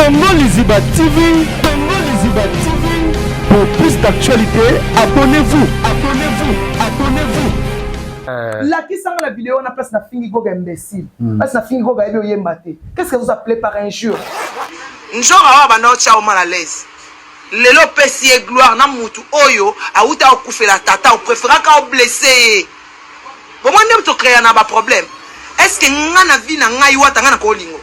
Congo Liziba TV, Congo Liziba TV. Pour plus d'actualités, abonnez-vous, abonnez-vous, abonnez-vous. Lakisa nga na video wana place na fingi Goga imbecile. Place na fingi Goga ayebi oyemba te. Qu'est-ce que vous appelez par injure? Nzora oyo abanda otia yo mal à l'aise lelo opesi ye gloire na mutu oyo awuta okufela tata opreferaka oblesse ye bomoi nde tocrea na baproblème est ce que nga na vie na ngai wata nga na kolingo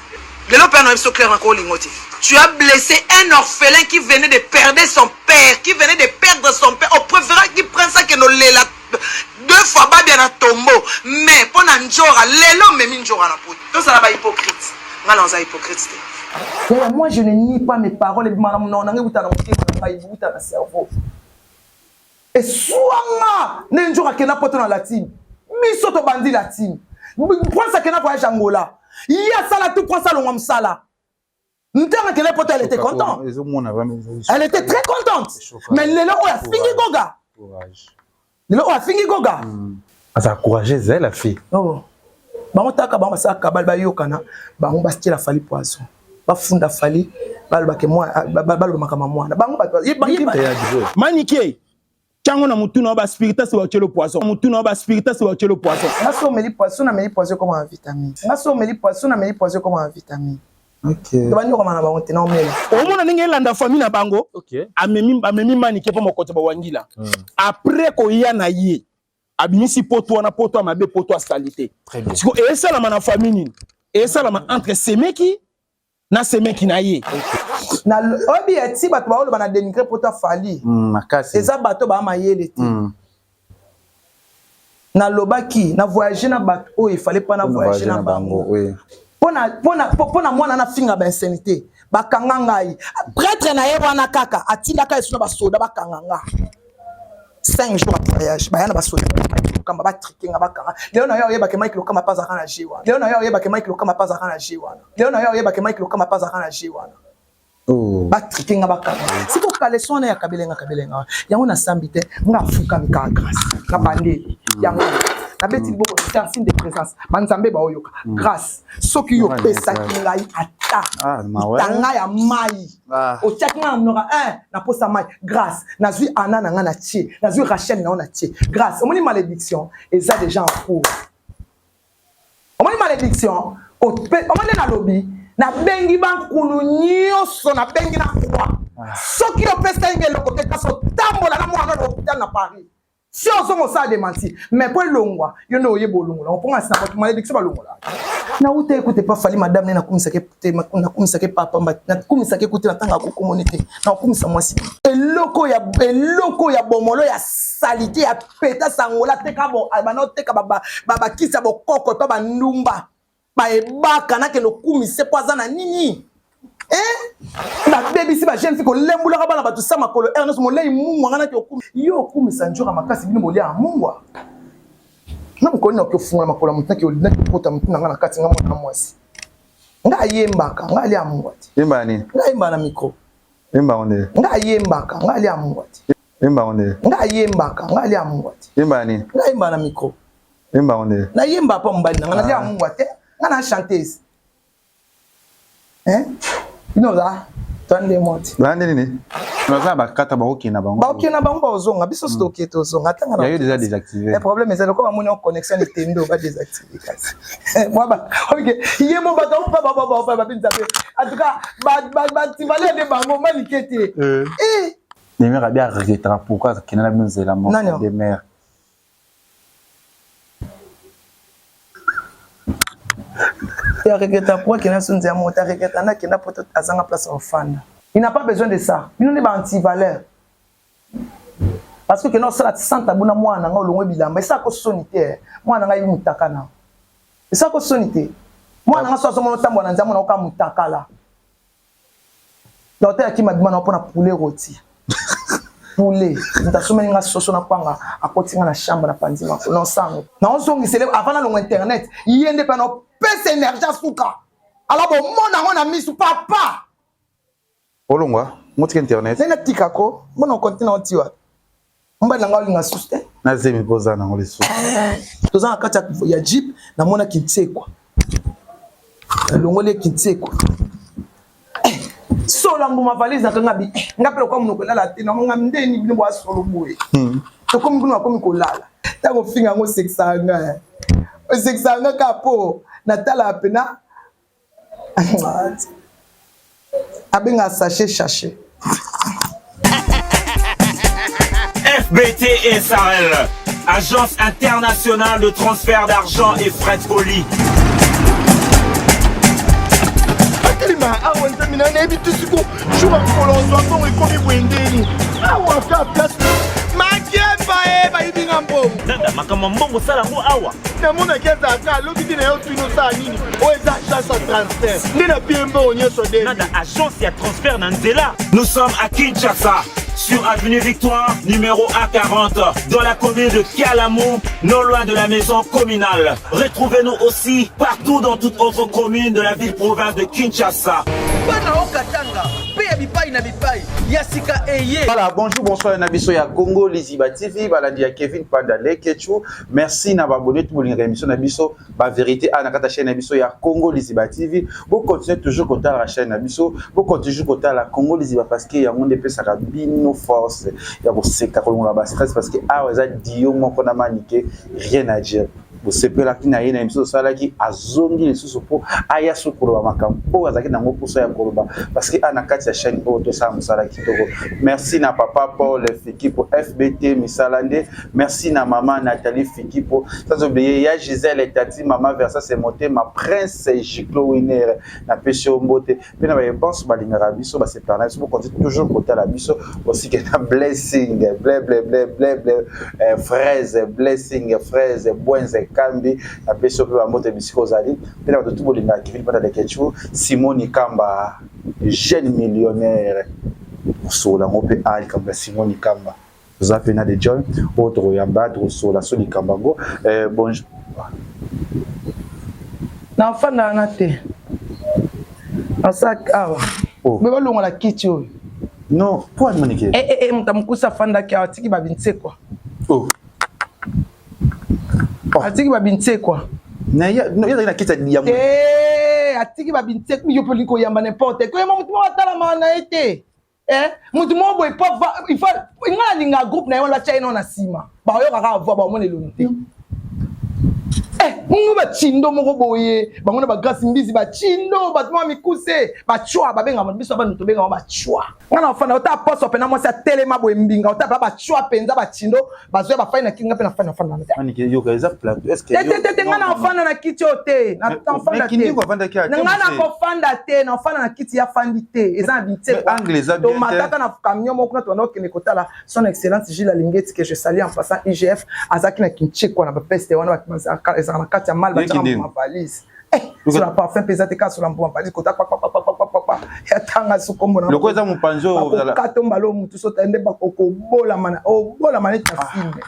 lelo mpe na biso claire na kolingo te. Tu as blessé un orphelin qui venait de perdre son père, qui venait de perdre son père. On préférait qu'il prenne ça que nos lela deux fois babia na tombeau. Mais pour na njora, lelo memi njora na poto. Tozala ba hypocrite. Nga na oza hypocrite te. Yaya, moi je ne nie pas mes paroles ebima na monoko na ngai ewuta na motema na ngai ewuta na cerveau. Eswa nga nde nzoka akenda poto na latine biso tobandi latine prince akenda voyage Angola ye asala tout prince alongwa mosala ntango akenda poto elle était contente, elle était très contente, mais lelo oyo afingi Goga, lelo oyo afingi Goga. Aza courageuse la fille. Oh. Bango taka bango basala kabale bayokana bango batiela Fally poison bafunda Fally balobake baloba makambo mwana bango bato. Manike tiango na mutu na ba spiritas ba poison mutu na ba spiritas ba poison. Nga so omeli poison na meli poison comme un vitamine, nga so omeli poison na meli poison comme un vitamine. Tobandi okoma na bango te na omela. Omona ndenge elanda famille na bango amemi amemi Manike mpo mokonzi bawangila après koya na ye abimisi poto wana poto ya mabe poto asali te. Siko esalama na famille nini esalama entre semeki na semeki na ye. Oyebi eti bato baoloba na dénigre poto afali eza bato baa mayele te. Nalobaki na voyage na bato oyo efale mpa na voyage na bango mpo na mwana nafinga bainsanité bakanga ngai prêtre na ye wana kaka atindaka esu na basoda bakanga nga 5 jours ya voyage baya na basoda Lokamba batrike nga bakanga. Lelo na yo oyebake Mike Lokamba mpe azalaka na g wana. Lelo na yo oyebake Mike Lokamba mpe azalaka na g wana. Lelo na yo oyebake Mike Lokamba mpe azalaka na g wana. Batrike nga bakanga siko kaleson wana ya kabelenga kabelenga yango nasambi te nga afukami kaka grâce na bandeli yango nabeti liboko c'est un signe de présence banzambe baoyoka grâce soki yo opesaki ngai ata tanga ya mai otiaki ngai na monoko un naposa mai grâce nazwi ana na ngai na tie nazwi Rachel na yo na tie grâce omoni malédiction eza déjà en cours, omoni malédiction omoni nde nalobi nabengi bankulu nyonso nabengi na croix soki opesaki ngai eloko te kasi otambola na mwana na hôpital na Paris si ozonga osala démenti mais po elongwa yo nde oyeba olongola mponga sina bato malédiction balongola nauta ekute pa Fally madame ne nakumisaki te nakumisaki papa nakumisaki ekute na ntango akokomoni te nakokumisa mwasi eloko ya eloko ya bomolo ya salite ya peta sangola teka bana oteka bakisi ya bokoko epa bandumba baebaka nakende okumise mpo aza na nini babebisi bajeune fille kolembulaka bana bato sa makolo ere nyonso molei mungwa nga naki okumi yo okumisa nzoka makasi bino bolia mungwa na mokolo nini okofungola makolo ya motu naki okota motu na nga na kati nga mwana mwasi nga ayembaka nga alia mungwa te. Yemba nini? Nga ayembaka na micro. Yemba nini? Nga ayembaka nga alia mungwa te. Yemba nini? Nga ayembaka nga alia mungwa te. Yemba nini? Nga ayembaka na micro. Yemba nini? Nayemba mpo mobali na nga nalia mungwa te nga na chanteuse bino oza toande moti bande nini baza bakata bakokende na bango bakokende na bango bazonga biso soki toke tozonga atanga na déjà désactivé problème eza lokola bamoni connexion Nintendo ba désactivé kasi mwa ok ye mo bato pa ba ba ba ba nzambe en tout cas bativale nde bango Manike te. Demer abi aregrettera pourquoi akende na bino nzela moko Demer. Aregreta pourquoi akenda so nzela moko te aregreta nde akenda po azanga place ya kofanda. Il n'a pas besoin de ça, bino nde ba antivaleur parce que kenda osala sans tabou na mwana na nga olongwe bilamba esalako soni te mwana na nga yebi motaka na esalako soni te mwana na nga so azomona otambola na nzambe na oka motakala docteur akima bima na mpona poulet rôti poulet moto asomeli nga soso na kwanga akoti nga na chambre na panzi makolo na sango naozongisele avant nalongo internet ye nde mpe naopesa énergie asuka ala bomona yango na misu papa. Olongwa motika internet nde natikako mbona okonti na oti wapi mobali na ngai olinga susu te. Na zemi mpo oza nango lisusu. Toza na kati ya jeep namonaki nsekwa nalongoli ye kinsekwa. Solo mbuma valise na kanga bi eh, nga pe lokwa munoko elala te na nga ndeni bino bwa solo boye. Tokomi kuna bakomi kolala. Ntango ofinga yango osekisaka nga eh. Osekisaka nga kaka po natalaka pena abengaka sachet sachet. FBT SARL, agence internationale de transfert d'argent et frais de colis. atelema awa nzambe na nayebi te siko jour ya mokolo ozwa mbongo ekomi boye ndeni awa ka place makemba e bayibi nga mbongo Nada, makambo ya mbongo osala yango awa. Namonaki azalaka alobi te na yo tuni osala nini oyo eza agence ya transfert nde na pie mbongo nyonso de Nada, agence ya transfert na nzela. Nous sommes à Kinshasa, sur avenue Victoire, numéro A40, dans la commune de Kalamu, non loin de la maison communale. Retrouvez-nous aussi partout dans toute autre commune de la ville-province de Kinshasa. Bana Haut-Katanga mpe ya bipai na bipai ya sika eye. Voilà, bonjour, bonsoir na biso ya Congo Liziba TV, balandi ya Kevin Panda Lekechu. Merci na ba abonné tout bolingaka émission na biso, ba vérité a na kata chaîne na biso ya Congo Liziba TV. Bo continuer toujours kotala la chaîne na biso, bo continuer toujours kotala Congo Liziba parce que yango nde pesaka bino force ya koseka kolongola ba stress parce que awa eza dio moko na manike rien à dire. Bosepelaki na ye na émission tosalaki, azongi lisusu mpo aya so koloba makambo oyo azalaki nango mposa ya koloba parce que a na kati ya chaîne oyo tosala mosala kitoko. Merci na papa Paul Fikipo FBT misala nde, merci na mama Nathalie Fikipo, sans oublier ya Gisèle Tati, mama Versace Motema, Prince Giclo Winner na pesi yo mbote mpe na baye banso balingaka biso basepelaka na biso, bokonti toujours kotala biso osike na blessing ble ble ble ble ble eh, fraise blessing fraise bwenze kambi na pesi yo mpe bambote bisika ozali mpe na bato tu bolingaka Kevin Pata Leketchou Simoni Kamba jeune millionnaire kosolola yango mpe a likambo ya Simoni Kamba toza mpe na de John oyo tokoyamba tokosolola so likambo yango eh, bonjour nafanda wana te nasalaki awa Oh. me balongola kiti oyo non mpo ani manike Eh, eh, eh, moto ya mokusi afandaki awa atiki babinsekwa oh. Oh. atiki babinsekwa na ye no, ye azalaki na kiti ya te atiki babinsekwa yo mpe olingi koyamba n'importe koyamba moto moko atalamaka na ye te Eh, moto moko boye po il faut nga nalinga groupe na ye wana batya ye nao na nsima bakoyoka kaka voi bakomona elongi te. Eh, ngo bachindo moko boye bango na bagrace mbizi bachindo bato mwa mikuse bacwa babengama biso banu tobengama bacwa nga na ofanda ota poso mpena mwasi atelema boye mbinga ota mpe bacwa mpenza bachindo bazoya bafai na kiti nga mpe nafai nafanda na te Manike yoka eza plateau est-ce que te te te te nga na ofanda na kiti oyo te na ofanda mais te Kindingu avandaki nga na kofanda te na ofanda na kiti ya fandi te eza na Mais angle eza bien te. tomataka na camion moko kuna tobanda kokende kotala son excellence Gilles Alingeti que je salue en passant IGF azalaki na Kinshekwa na bapeste wana bato bazalaka ezalaka na kati ya mal Ye batiaka Kindingu. mbuma valise eh sur la parfum mpe eza te kaka sur la mbuma valise kota pa pa pa pa pa pa pa ya tanga su kombo na Loko eza mopanzi oyo ozala bakokato mbala oyo motu soki nde bakokobolama na obolama neti na filme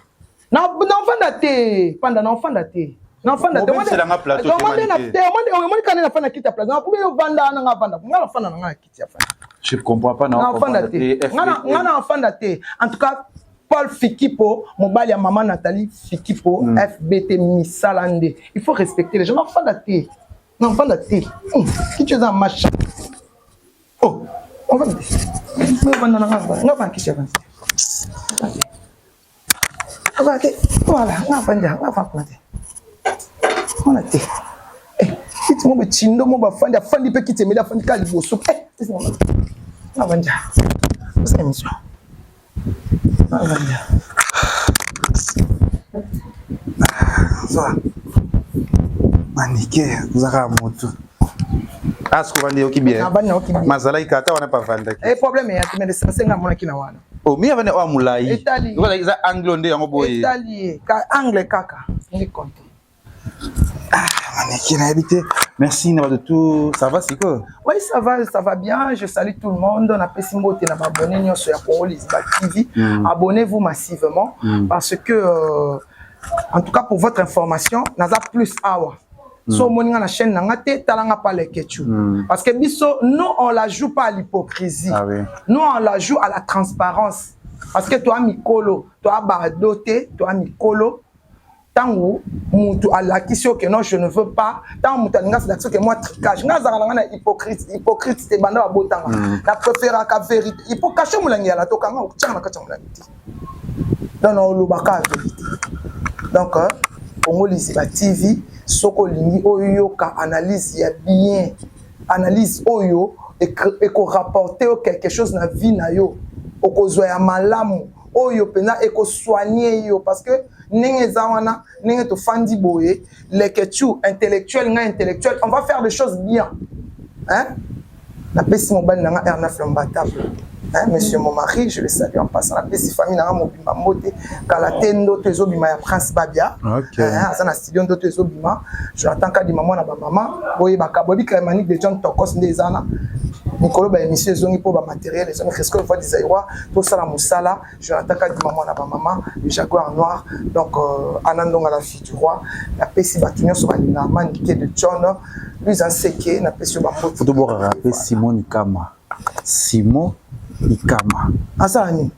na naofanda te panda naofanda te naofanda te Obebiselanga plateau te, Manike. omoni kani nafanda kiti ya place nakomi ovanda wana nga avanda nga nafanda na nga na kiti ya fanda je comprends pas na naofanda te nga naofanda te en tout cas Paul Fikipo mobali ya mama Nathalie Fikipo FBT misala nde il faut respecter les gens naofanda te naofanda te kiti eza macha oh ovanda te ovanda na nga nga vanda kiti ya vanda te Aba te, voilà, nga fandi, nga fandi kuna te. Wana te. Eh, kiti mo betindo mo bafandi, afandi pe kiti emeli afandi kaka liboso. Eh, nga fandi. Osala émission. Nga fandi. Zwa. Manike, ozaka moto. Ah, siko vandi yoki bien. Nabandi nayoki bien. Mazalaki kata wana pa vandaki. Eh, problème ya te mais l'essentiel nga monaki na wana. Oh, mi avandi oyo molai. Etali. Lokola eza angle nde yango boye. Etali ye, ka angle kaka, ndi compte. Ah, Manike nayebi te. Merci na bato tout. Ça va sikoyo? Oui, ça va bien. Je salue tout le monde. Napesi mbote na ba abonné nyonso ya Congo Liziba TV. Abonnez-vous massivement parce que en tout cas pour votre information, naza plus awa. So omoni nga na chaîne na nga te, tala nga pa Leketchou. Parce que biso, nous on la joue pas à l'hypocrisie. Ah oui. Nous on la joue à la transparence. Parce que toi mikolo, toi badoté, toi mikolo. Ntango mutu alakisi yo que non, je ne veux pas, ntango mutu alingi asilakisi yo que moi tricage, nga azalaka na nga na hypocrite, hypocrite te. Banda babotanga, na préféraka vérité. Ipo cache molangi yala tokanga otiaka na kati ya molangi te. Donc naolobaka vérité. Donc Congo Liziba TV, soki olingi oyoka analyse ya bien, analyse oyo ekorapporte yo quelque chose na vie na yo, okozwa ya malamu oyo mpenza ekosoigne yo, parce que ndenge eza wana, ndenge tofandi boye, leketu intellectuel, ngai intellectuel, on va faire des choses bien, hein? Napesi mobali na nga R9 Lombatable, hein, monsieur mon mari, je le salue en passant. Napesi famille na nga mobimba mbote. Kala te, ndoto ezobima ya Prince Babia. Hein, aza na studio, ndoto ezobima. Jonathan Kadima, mwana bamama, boyebaka, boyebika Manique de John Tokos nde eza na mikolo. Baémission ezongi mpo bamatériel ezongi. Fresco Voix des Zaïrois, tosala mosala. Jonathan Kadima, mwana bamama, le Jaguar noir. Donc Ana Ndonga, la fille du roi. Napesi bato nyonso balingaka Manike de John, Louise Anseke, napesi yo bambote. Faut tobwakaka mpe Simon Ikama, Simon Ikama. Asala nini?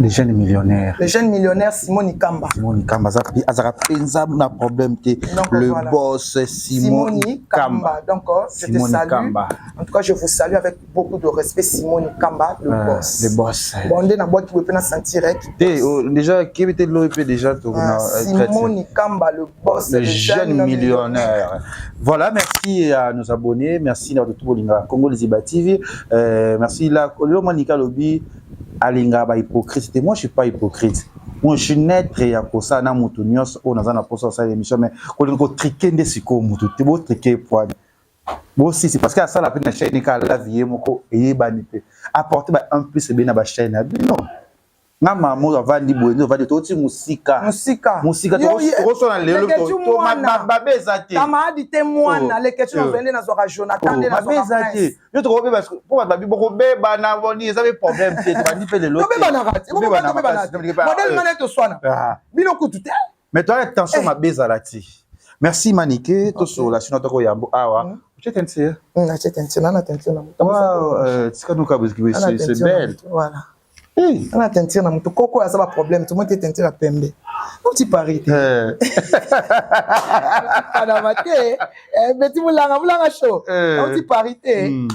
Le jeune millionnaire. Le jeune millionnaire Simon Ikamba. Simon Ikamba azalaka mpenza na problème te. Donc, le voilà. boss Simon Simoni Ikamba. Kamba. Donc, je te Simon salue. Kamba. En tout cas, je vous salue avec beaucoup de respect, Simon Kamba, le boss. Le boss. Bon, on a boîte qui peut sentir. Te oh, déjà kebi te loyi mpe déjà Ah, Simon Kamba, le boss. Le jeune millionnaire. Voilà, merci à nos abonnés, merci à tout bolinga Congo Liziba TV. Merci là, le Monica Lobby alinga ba hypocrite. Moi je suis pas hypocrite. Moi je suis neutre ya kosa na mutu nyonso oyo naza na posa osala émission, mais kolinga kotriquer nde sikoyo mutu te, botriquer poani bosisi, parce que asala mpe na chaîne kaka lave ye moko eyebani te, apporte ba un plus ebele na bachaîne na bino. Nga mama avandi boye nde ovandi, toti mosika. Mosika. Mosika. Tokosona lelo mabe eza te. Kamaadi te mwana Leketu na vende, nazwaka Jonathan nde. Mabe eza te. Yo tokobeba mpo bato babi bokobeba na boni, eza mpe problème te, tobandi mpe lelo. Tobebanaka te, modèle ngane toswana bino kutu te. Mais toya tension mabe ezala te. Merci Manike, tosolola sino toko yambo awa. Otie teinture? Natie teinture, nana teinture na moto. Wow, tika nuka, c'est belle. Voilà. Ana teinture na moto koko aza baproblème, tomoni te teinture ya pembe oti Paris te, Panama te, beti mulanga mulanga show oti Paris te,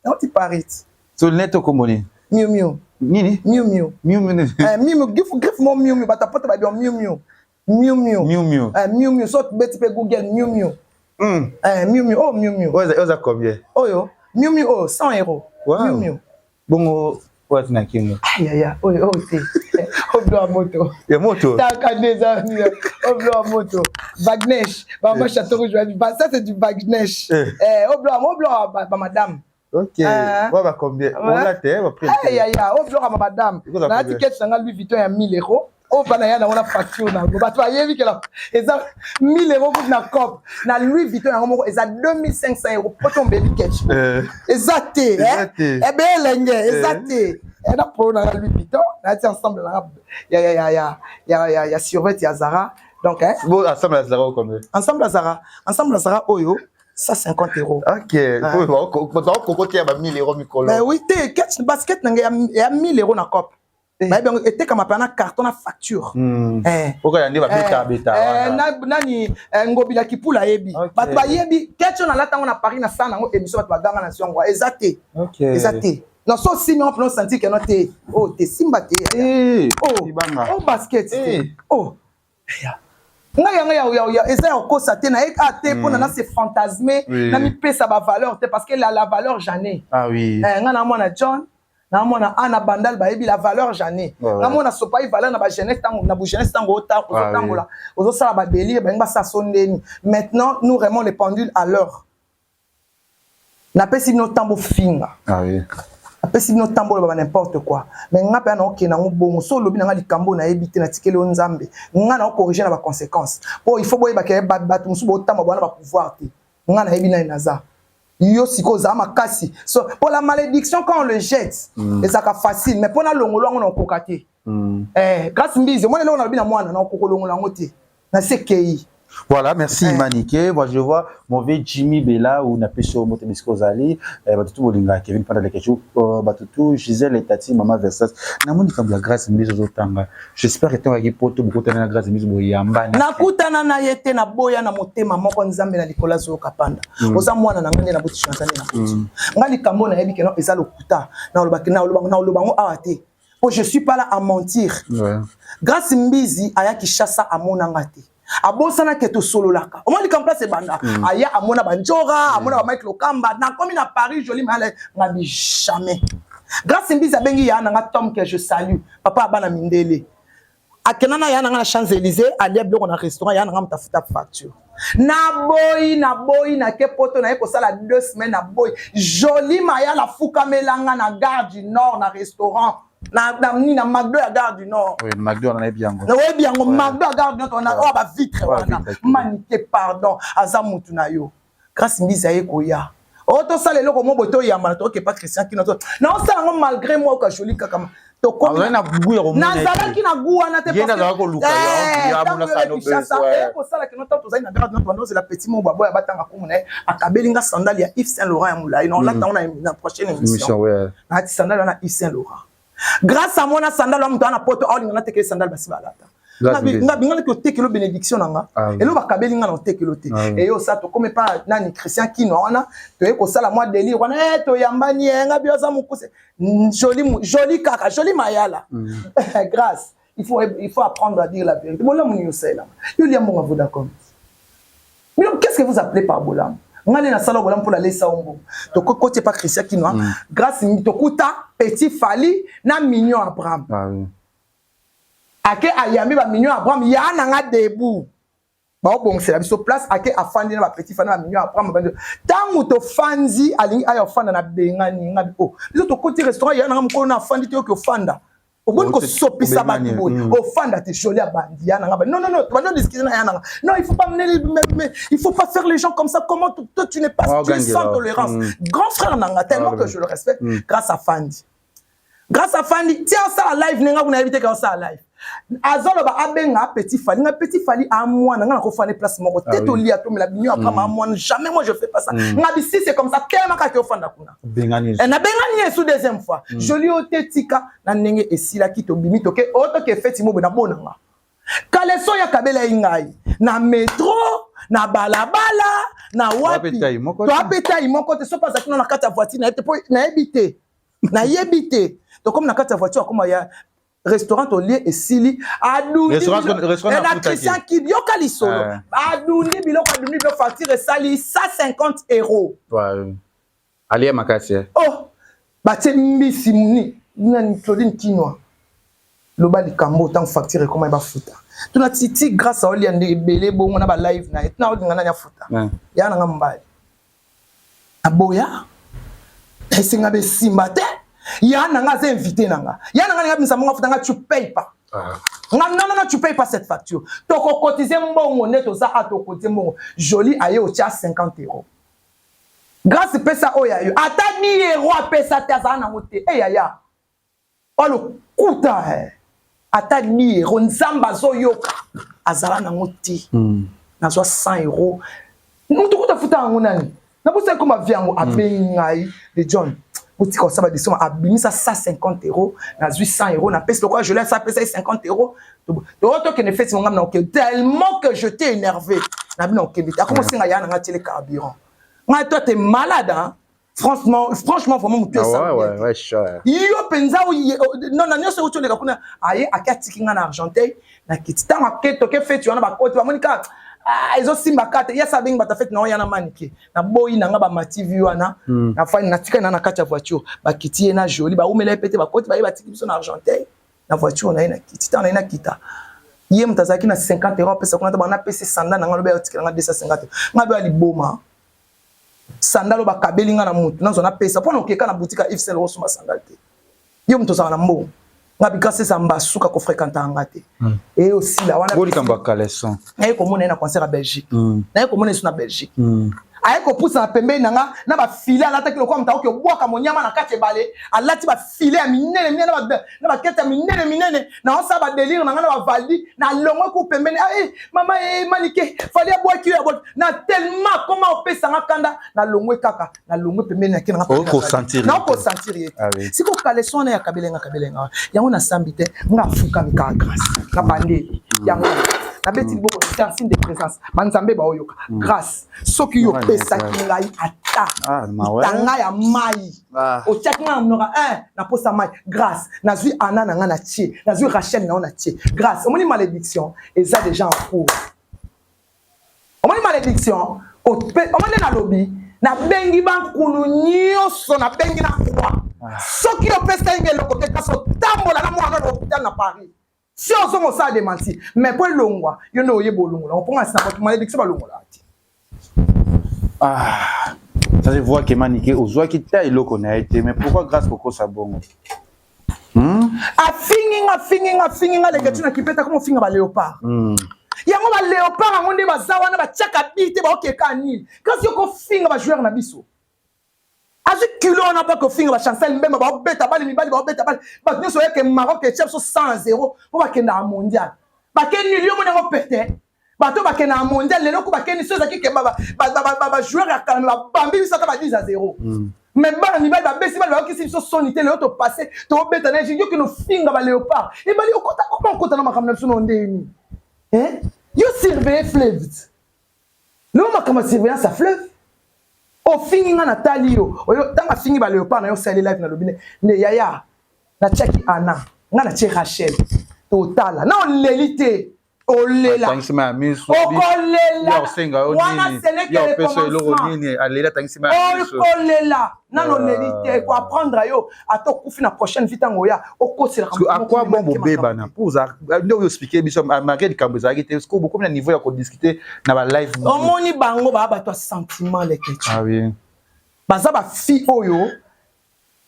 oti Paris te. So lunette okomboni? Miu Miu. Nini? Miu Miu. Miu Miu. Miu Miu, griffe, griffe mo Miu Miu, bato apoto babi Miu Miu, Miu Miu. Miu Miu. Miu Miu, so beti mpe Google Miu Miu. Miu Miu, oh, Miu Miu. Oza combien? Oyo Miu Miu oyo 100 euros. Miu Miu. Bongo wati na kingo? Ayaya, oyo oyo te, oblo ya moto. Ya moto. Taka nde eza oblo ya moto Wagnesh, bama Château Rouge, ça c'est du Wagnesh. Oblo oblo ya ba madame. Ok, wa ba combien ola te ba prix? Ayaya, oblo ya ba madame. Nayati ketch nanga Louis Vuitton ya 1000 euros oyo mpa na ya nango na facture nango, bato bayebi kela eza 1000 euros kutu na cop na Louis Vuitton yango moko eza 2500 euros po tombebi ketch eza te ebe elenge eza te na polo nanga Louis Vuitton. Nayati ensemble nanga ya survêt ya Zara, donc Bon, ensemble ya Zara combien? Ensemble ya Zara, ensemble ya Zara oyo 150 euros. Ok, bakokoki ya ba 1000 euros mikolo. Mais oui te, ketch basket nanga ya 1000 euros na cop, bayebi yango, etekama mpe na carton na facture. Okoya nde babeta beta. Nani Ngobila Kipula ayebi, bato bayebi ketch oyo nalata yango na Paris, na sala yango émission, bato baganga na yango. Eza te, eza te. Non, so osimi yango mpena osanti keno te, oyo te, simba te, o basket te. Oh, ngai yango eza ya kokosa te, naye a te mpona na se fantasme, na mipesa bavaleur te, parce que la valeur j'en ai. Ngai na mwana John, namona ana Bandal, bayebi la valeur j'en ai. Namona sopai valeur na bajeunesse, ntango na bojeunesse, ntango ozotambola, ozosala badélire, balingi basala so ndeni. Maintenant nous remet les pendules à l'heure. Napesi bino ntambo finga, napesi bino ntambo oloba n'importe quoi, mais nga mpe naokende yango bongo. So olobi nanga likambo nayebi te, natikeli yo Nzambe, nga naocorrige na baconséquence, po il faut boyebaka bato mosusu botamba bwana bapouvoir te. Nga nayebi nani naza. Yo sikoyo ozala makasi. So pour la malédiction, quand on le jette, ezalaka facile, mais mpona longolo yango na okoka te. Grâce Mbizi, omoni eloko nalobi na mwana na okoka olongola yango te, na se ekei. Voilà, merci Eh. Maniké. Moi, je vois mauvais Jimmy Bella ou Napeso Moto Bisco Zali, batutu bolinga Kevin Panda Lekechu, batutu Gisèle et Tati Mama Versas. Namoni comme la grâce mise aux tanga. J'espère que tu as poto beaucoup la grâce mise boyamba. Nakutana na ye te, naboya na motema moko. Nzambe na likolo azoyoka panda. Oza mwana na ngai nde naboti, chansa nde naboti ngai. Likambo nayebi keno eza lokuta, nalobaki naloba ngo awa te, po je suis pas là à mentir. Grâce Mbizi aya Kinshasa, amonanga te, abosanaki tosololaka. Omoi likambo place ebanda, aya amona banjora, amona bamike Lokamba. Nakomi na Paris, joli mayala ngabi jamais. Grâce Mbizi abengi ya nanga Tom, que je salue, papa abana mindele. Akenda na ya nanga na Champs Élysées, alia biloko na restaurant. Ya nanga moto afuta facture. Naboyi, naboyi. Nake poto, naye kosala 2 semaines, naboyi. Joli Mayala afukamelanga na Gare du Nord, na restaurant na nini, na McDo ya Gare du Nord. Oui, McDo on a bien. Oyebi yango, McDo ya Gare du Nord wana, oyo bavitre wana. Manike, pardon, aza mutu na yo. Grâce Mbizi aye koya oyo tosala eloko mo boye, toyambana, tokepa Christian Kino, naosala yango malgré moi. Oka joli kaka. Azalaki na goût ya komona ye te. Nazalaki na goût wana te. Ye nde azalaki koluka yo, ya amona sano Kinshasa ouais. kosala kino ntango tozali na Gare du Nord, bandozela petit mo baboya batanga kumu na ye. Akabeli nga sandale ya Yves Saint Laurent ya molai, na olata ngo na prochaine émission. Émission, ouais. Nalati sandale wana Yves Saint Laurent. Grâce à mona sandale wana, moto wana poto aolinga natekeli sandale basi balata. Grâce Mbizi. Nga bingalaki otekelo bénédiction na nga. Ah oui. Elo bakabeli nga na otekelo te. Ah oui. Eyo osa tokomi pa nani, Christian Kino wana, toye kosala mwa délire wana, toyambani ye nga bi aza mokuse. Joli joli kaka joli mayala. Grâce, il faut apprendre à dire la vérité. Bolamu nini osalelanga yo? Lia mbongo ya Vodacom. Bino, qu'est-ce que vous appelez par bolamu? Nga nde nasala bolamu mpo nalesa yo mbongo. Tokoti epa Christian Kino, grâce tokuta petit Fali na Mignon Abraham. Ah oui. Ake ayambi bamignon Abraham, ya nanga debout, baobongisela biso place. Ake afandi na bapetit Fali na bamignon Abraham. Bandi ntango tofandi, alingi aya ofanda na bengani ngabi o biso tokoti restaurant. Ya nanga mokolo na afandi te, oki ofanda oboni kosopisa bato obengani, boye. Ofanda te, joli abandi ya nanga non, non, non, bandi odiscute na ya nanga: non, il faut pas mener, mais il faut pas faire les gens comme ça. Comment toi tu n'es pas Oh, tu es sans Gangela. tolérance. Grand frère nanga, tellement que je le respecte. Grâce à Fandi, grâce à Fandi tia osala live ndenge kuna, yebi te ka osala live, azoloba abenga petit Fali. Nga petit Fali amwana nga nakofanda place moko te. Tolia, tomela bino après amwana, jamais, moi je fais pas ça. Nga bisi c'est comme ça, tellement kaka ofanda kuna. Bengani. Eh, nabengani ye su deuxième fois. Joli oyo te, tika na ndenge esilaki. Tobimi, toke oyo, toke feti mo boye nabonanga kaleso ya kabela ye ngai na metro, na balabala, na wapi. Toape tai moko te. Toape tai moko te. Soki azalaki nano na kati ya voiture na ye te, mpo nayebi te, nayebi te. Tokomi na kati ya voiture, akoma ya restaurant, tolie, esili, adundi Restaurant Eh, na afutaki. Christian Kid, yoka lisolo. Adundi biloko, adundi biloko, facture esali 150 euros. Ouais. Alia makasi. Eh. Oh, batie mbisi ni nani, Claudine Kinwa loba likambo. Ntango facture ekoma, bafuta. Tuna titi grâce aolia nde ebele bongo na balive na ye, tuna olinga nani afuta. Ya nanga mobali aboya, esenga besimba te. Ya nanga aza invité nanga, ya nanga ninga bimisa mbongo afuta nga. Tu payes pas. Nga non, non, non, tu payes pas cette facture. Tokokotize mbongo nde toza a tokotize mbongo. Joli aye otia 50 euros. Grâce pesa oyo ya yo, ata 10 euro apesa te, azala nango te. E yaya alokuta, eh. Ata 10 euro, Nzambe azoyoka, azala nango te. Nazwa 100 euro, mutu kuta afuta yango nani? Nabosa ekoma vi yango. Abengi ngai de John, botika kosala badisoma. Abimisa 150 euro, nazwi 100 euro, napesi lokola joli asa apesa ye 50 euro. To tokende feti mongam na okende. Tellement que j'étais énervé na bino, okende te. Akoma osenga ya nanga tiele carburant. Ngai, toi, t'es malade, hein? Franchement, franchement, vraiment motu. Ah ouais, sure. Yo mpenza, non, na nyonso euti oleka kuna. Aye ake atiki nga na Argenteuil na kiti. Ntango ake, toke feti wana, bakoti, bamoni kaka ezosimba kaka te. Yasa abengi bato feti na oya na manike, naboyi nanga bamativi wana. Nafani, natikali na kati ya voiture, bakiti ye na joli, baumela ye pe te. Bakoti, baye batiki biso na Argenteuil na voiture na ye na kiti. Ntango na ye nakita, ye moto azalaki na 50 euro apesa kuna te. Bango napesi sanda na nga, lobi ayotikela nga 250. Nga be ya liboma, sandale oyo bakabeli nga na motu, nazwa napesa mpo na okeka na boutique ya Yves Saint Laurent osomba sandale te. Yo moto ozala na mbongo. Nga bi grâce eza mbasuka kofréquenter nga te. E osila wana. Bolikambo ya caleçon. Naye komona ye na concert ya Belgique. Naye komona ye so na Belgique. Aye kopusana pembeni na nga na bafile alataki lokola moto akoki obwaka monyama na kati ebale. Alati bafile ya minene minene na bakete ya minene minene, naosala badelire na nga na bavaldi. Nalongwe ku pembeni. Ah, eh, mama eh, Manike, Fally abwaki yo, abwaki na tellement koma opesa nga kanda. Nalongwe kaka, nalongwe pembeni nake na nga. Naokosentir ye te. Siko caleçon wana ya kabelenga kabelenga yango, nasambi te, nga afukami kaka. Grâce na bandeli yango, nabeti liboko, c'est un signe de présence. Banzambe baoyoka. Grâce, soki yo opesaki ngai ata tanga ya mai, otiaki ngai na monoko naposa mai. Grâce, nazwi ana na ngai na tie, nazwi Rachel na yo na tie. Grâce, omoni malédiction eza déjà en cours. Omoni malédiction, omoni nde nalobi, nabengi bankulu nyonso, nabengi na croix. Soki opesaki ngai eloko te, kasi otambola na mwana na hôpital na Paris, si ozonga osala démenti. Mais po elongwa, yo nde oyeba olongola mponga nsina bato malédiction balongolaka te. Ah, ça se voit que Manike ozwaki ta eloko na ye te. Mais pourquoi Grâce kokosa bongo? Afingi nga, afingi nga, afingi nga. Leke tina kipeta koma ofinga baléopard yango. Baléopard yango nde baza wana, batiaka bi te, baokeka nini. Kasi yo kofinga bajoueur na biso, azwi kilo wana mpo kofinga bachancel Mbemba, baobeta bale mibali, baobeta bale. Bato nyonso oyeke Maroc etia biso 100-0 mpo bakendaka mondial, bakeni yo moni yango pete. Bato bakendaka mondial lelo ko bakeni so ezalaki ke bajoueur ya kala, babambi biso ata ba 10-0. Mais bana mibali babesi bale, bayokisi biso soni te. Lelo topasse, tobeta na Egypte, yokende ofinga baléopard ebali. Okota koma, okota na makambo na biso na ndeni. Yo surveiller fleuve, lelo makambo ya surveillance ya fleuve. Ofingi nga, natali yo oyo. Ntango afingi baléopard na yo, osali live, nalobi nde yaya natiaki ana nga, natie Rachel. Totala na oleli te, olela, okolela wana. Ce n'est que le commencement. Okolela nano, oleli te, koapprendre yo ata okufi na prochaine vie, ntango oya okoselaka. À quoi bon bobebana? Mpo nde oyo expliquer biso, malgré likambo ezalaki te, parce bokomi na niveau ya kodiscuter na balive. Omoni bango baa bato ya sentiment, Lekeci. Ah oui. Baza bafille oyo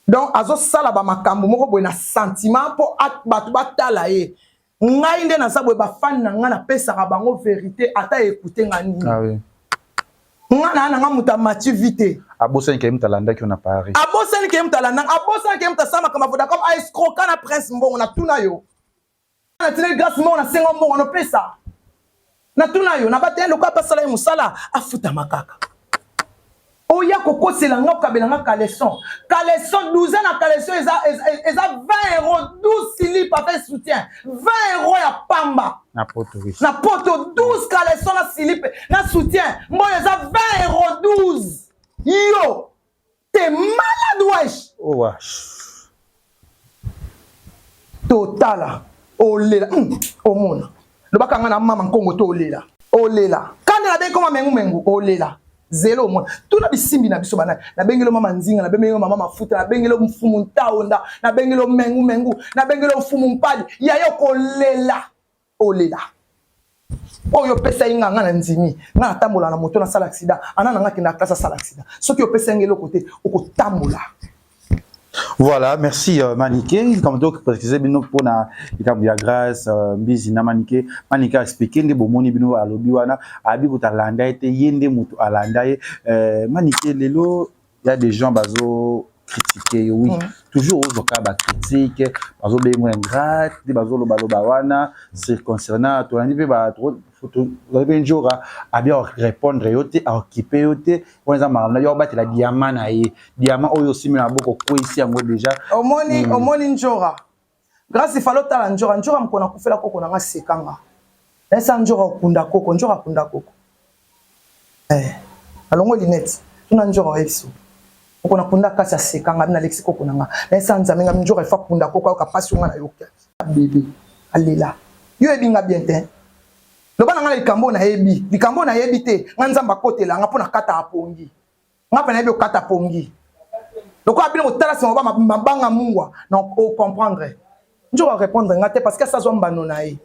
donc azosala bamakambo moko boye na sentiment mpo bato batala ye. Ngai nde naza boye, bafani na ngai napesaka bango vérité, ata ekute nga nini. Ah oui. Nga na nanga moto amati vi te. Abosani ke moto alandaki yo na Paris. Abosani ke moto alandanga, abosani ke moto asala makambo ya Vodacom, aescroka na Prince Mbongo. Natuna yo, natineli Grâce mbongo, nasenga mbongo, nopesa. Natuna yo, nabata ye lokola apasala ye mosala, afutama kaka. Oya kokosela nga, okabela nga caleçon. Caleçon, douzaine na caleçon eza 20 euro, 12 slip avec soutien, 20 euro ya pamba. Na poto, oui. Na poto, 12 caleçon na slip na soutien mboyo eza 20 euro, 12. Yo t'es malade, wesh. Oh, wa. Totala, olela, omona lobaka nga na mama nkongo to olela, olela kanda nabengi koma mengu mengu, olela zelo. Omona tuna bisimbi na biso bana. Nabengeli mama Nzinga, nabengeli mama Mafuta, nabengeli mfumu Ntaonda, nabengeli mengu mengu, nabengeli mfumu Mpali. Yayo kolela, olela oyo opesa ye. Nga nga na ndimi, nga natambola na moto, nasala accident, ana na nga akenda classe, asala accident. Soki opesa yango eloko te, okotambola. Voilà, merci Manike. Comme donc préciser bino pona likambo ya Grâce Mbizi na Manike. Manike a expliqué nde bomoni bino, alobi wana abi kuta landa ye te, ye nde mutu alanda ye. Manike, lelo il y a des gens bazo critiquer, oui. Toujours ozoka ba critique, bazo bengo ingrate, nde bazo loba loba wana c'est concernant tolandi mpe ba tozali mpe njoka abi répondre yo te, aokipe yo te. Wana eza makambo na yo, abatela diamant na ye, diamant oyo osimi na maboko, okweyisi yango déjà. Omoni, omoni njora Grâce, falo otala njora. Njora mokolo nakufela koko na nga, sekanga nayesa njora okunda koko, njora akunda koko. Alongo linete, tuna njora oyebi so moko nakunda kasi asekanga. Abi nalekisi koko na nga, nayesa Nzambe nga njora ifo akunda koko, ayoka pasi nga nayoki. Bebe alela yo, oyebi nga bien te. Loba na nga na likambo oyo nayebi, likambo oyo nayebi te. Nga Nzambe akotela nga mpo nakata apongi, nga mpe nayebi okata pongi lokola bino kotala nsima ba mabanga mungwa na ocomprendre. Nzoka répondre nga te parce que asazwa mbano na ye,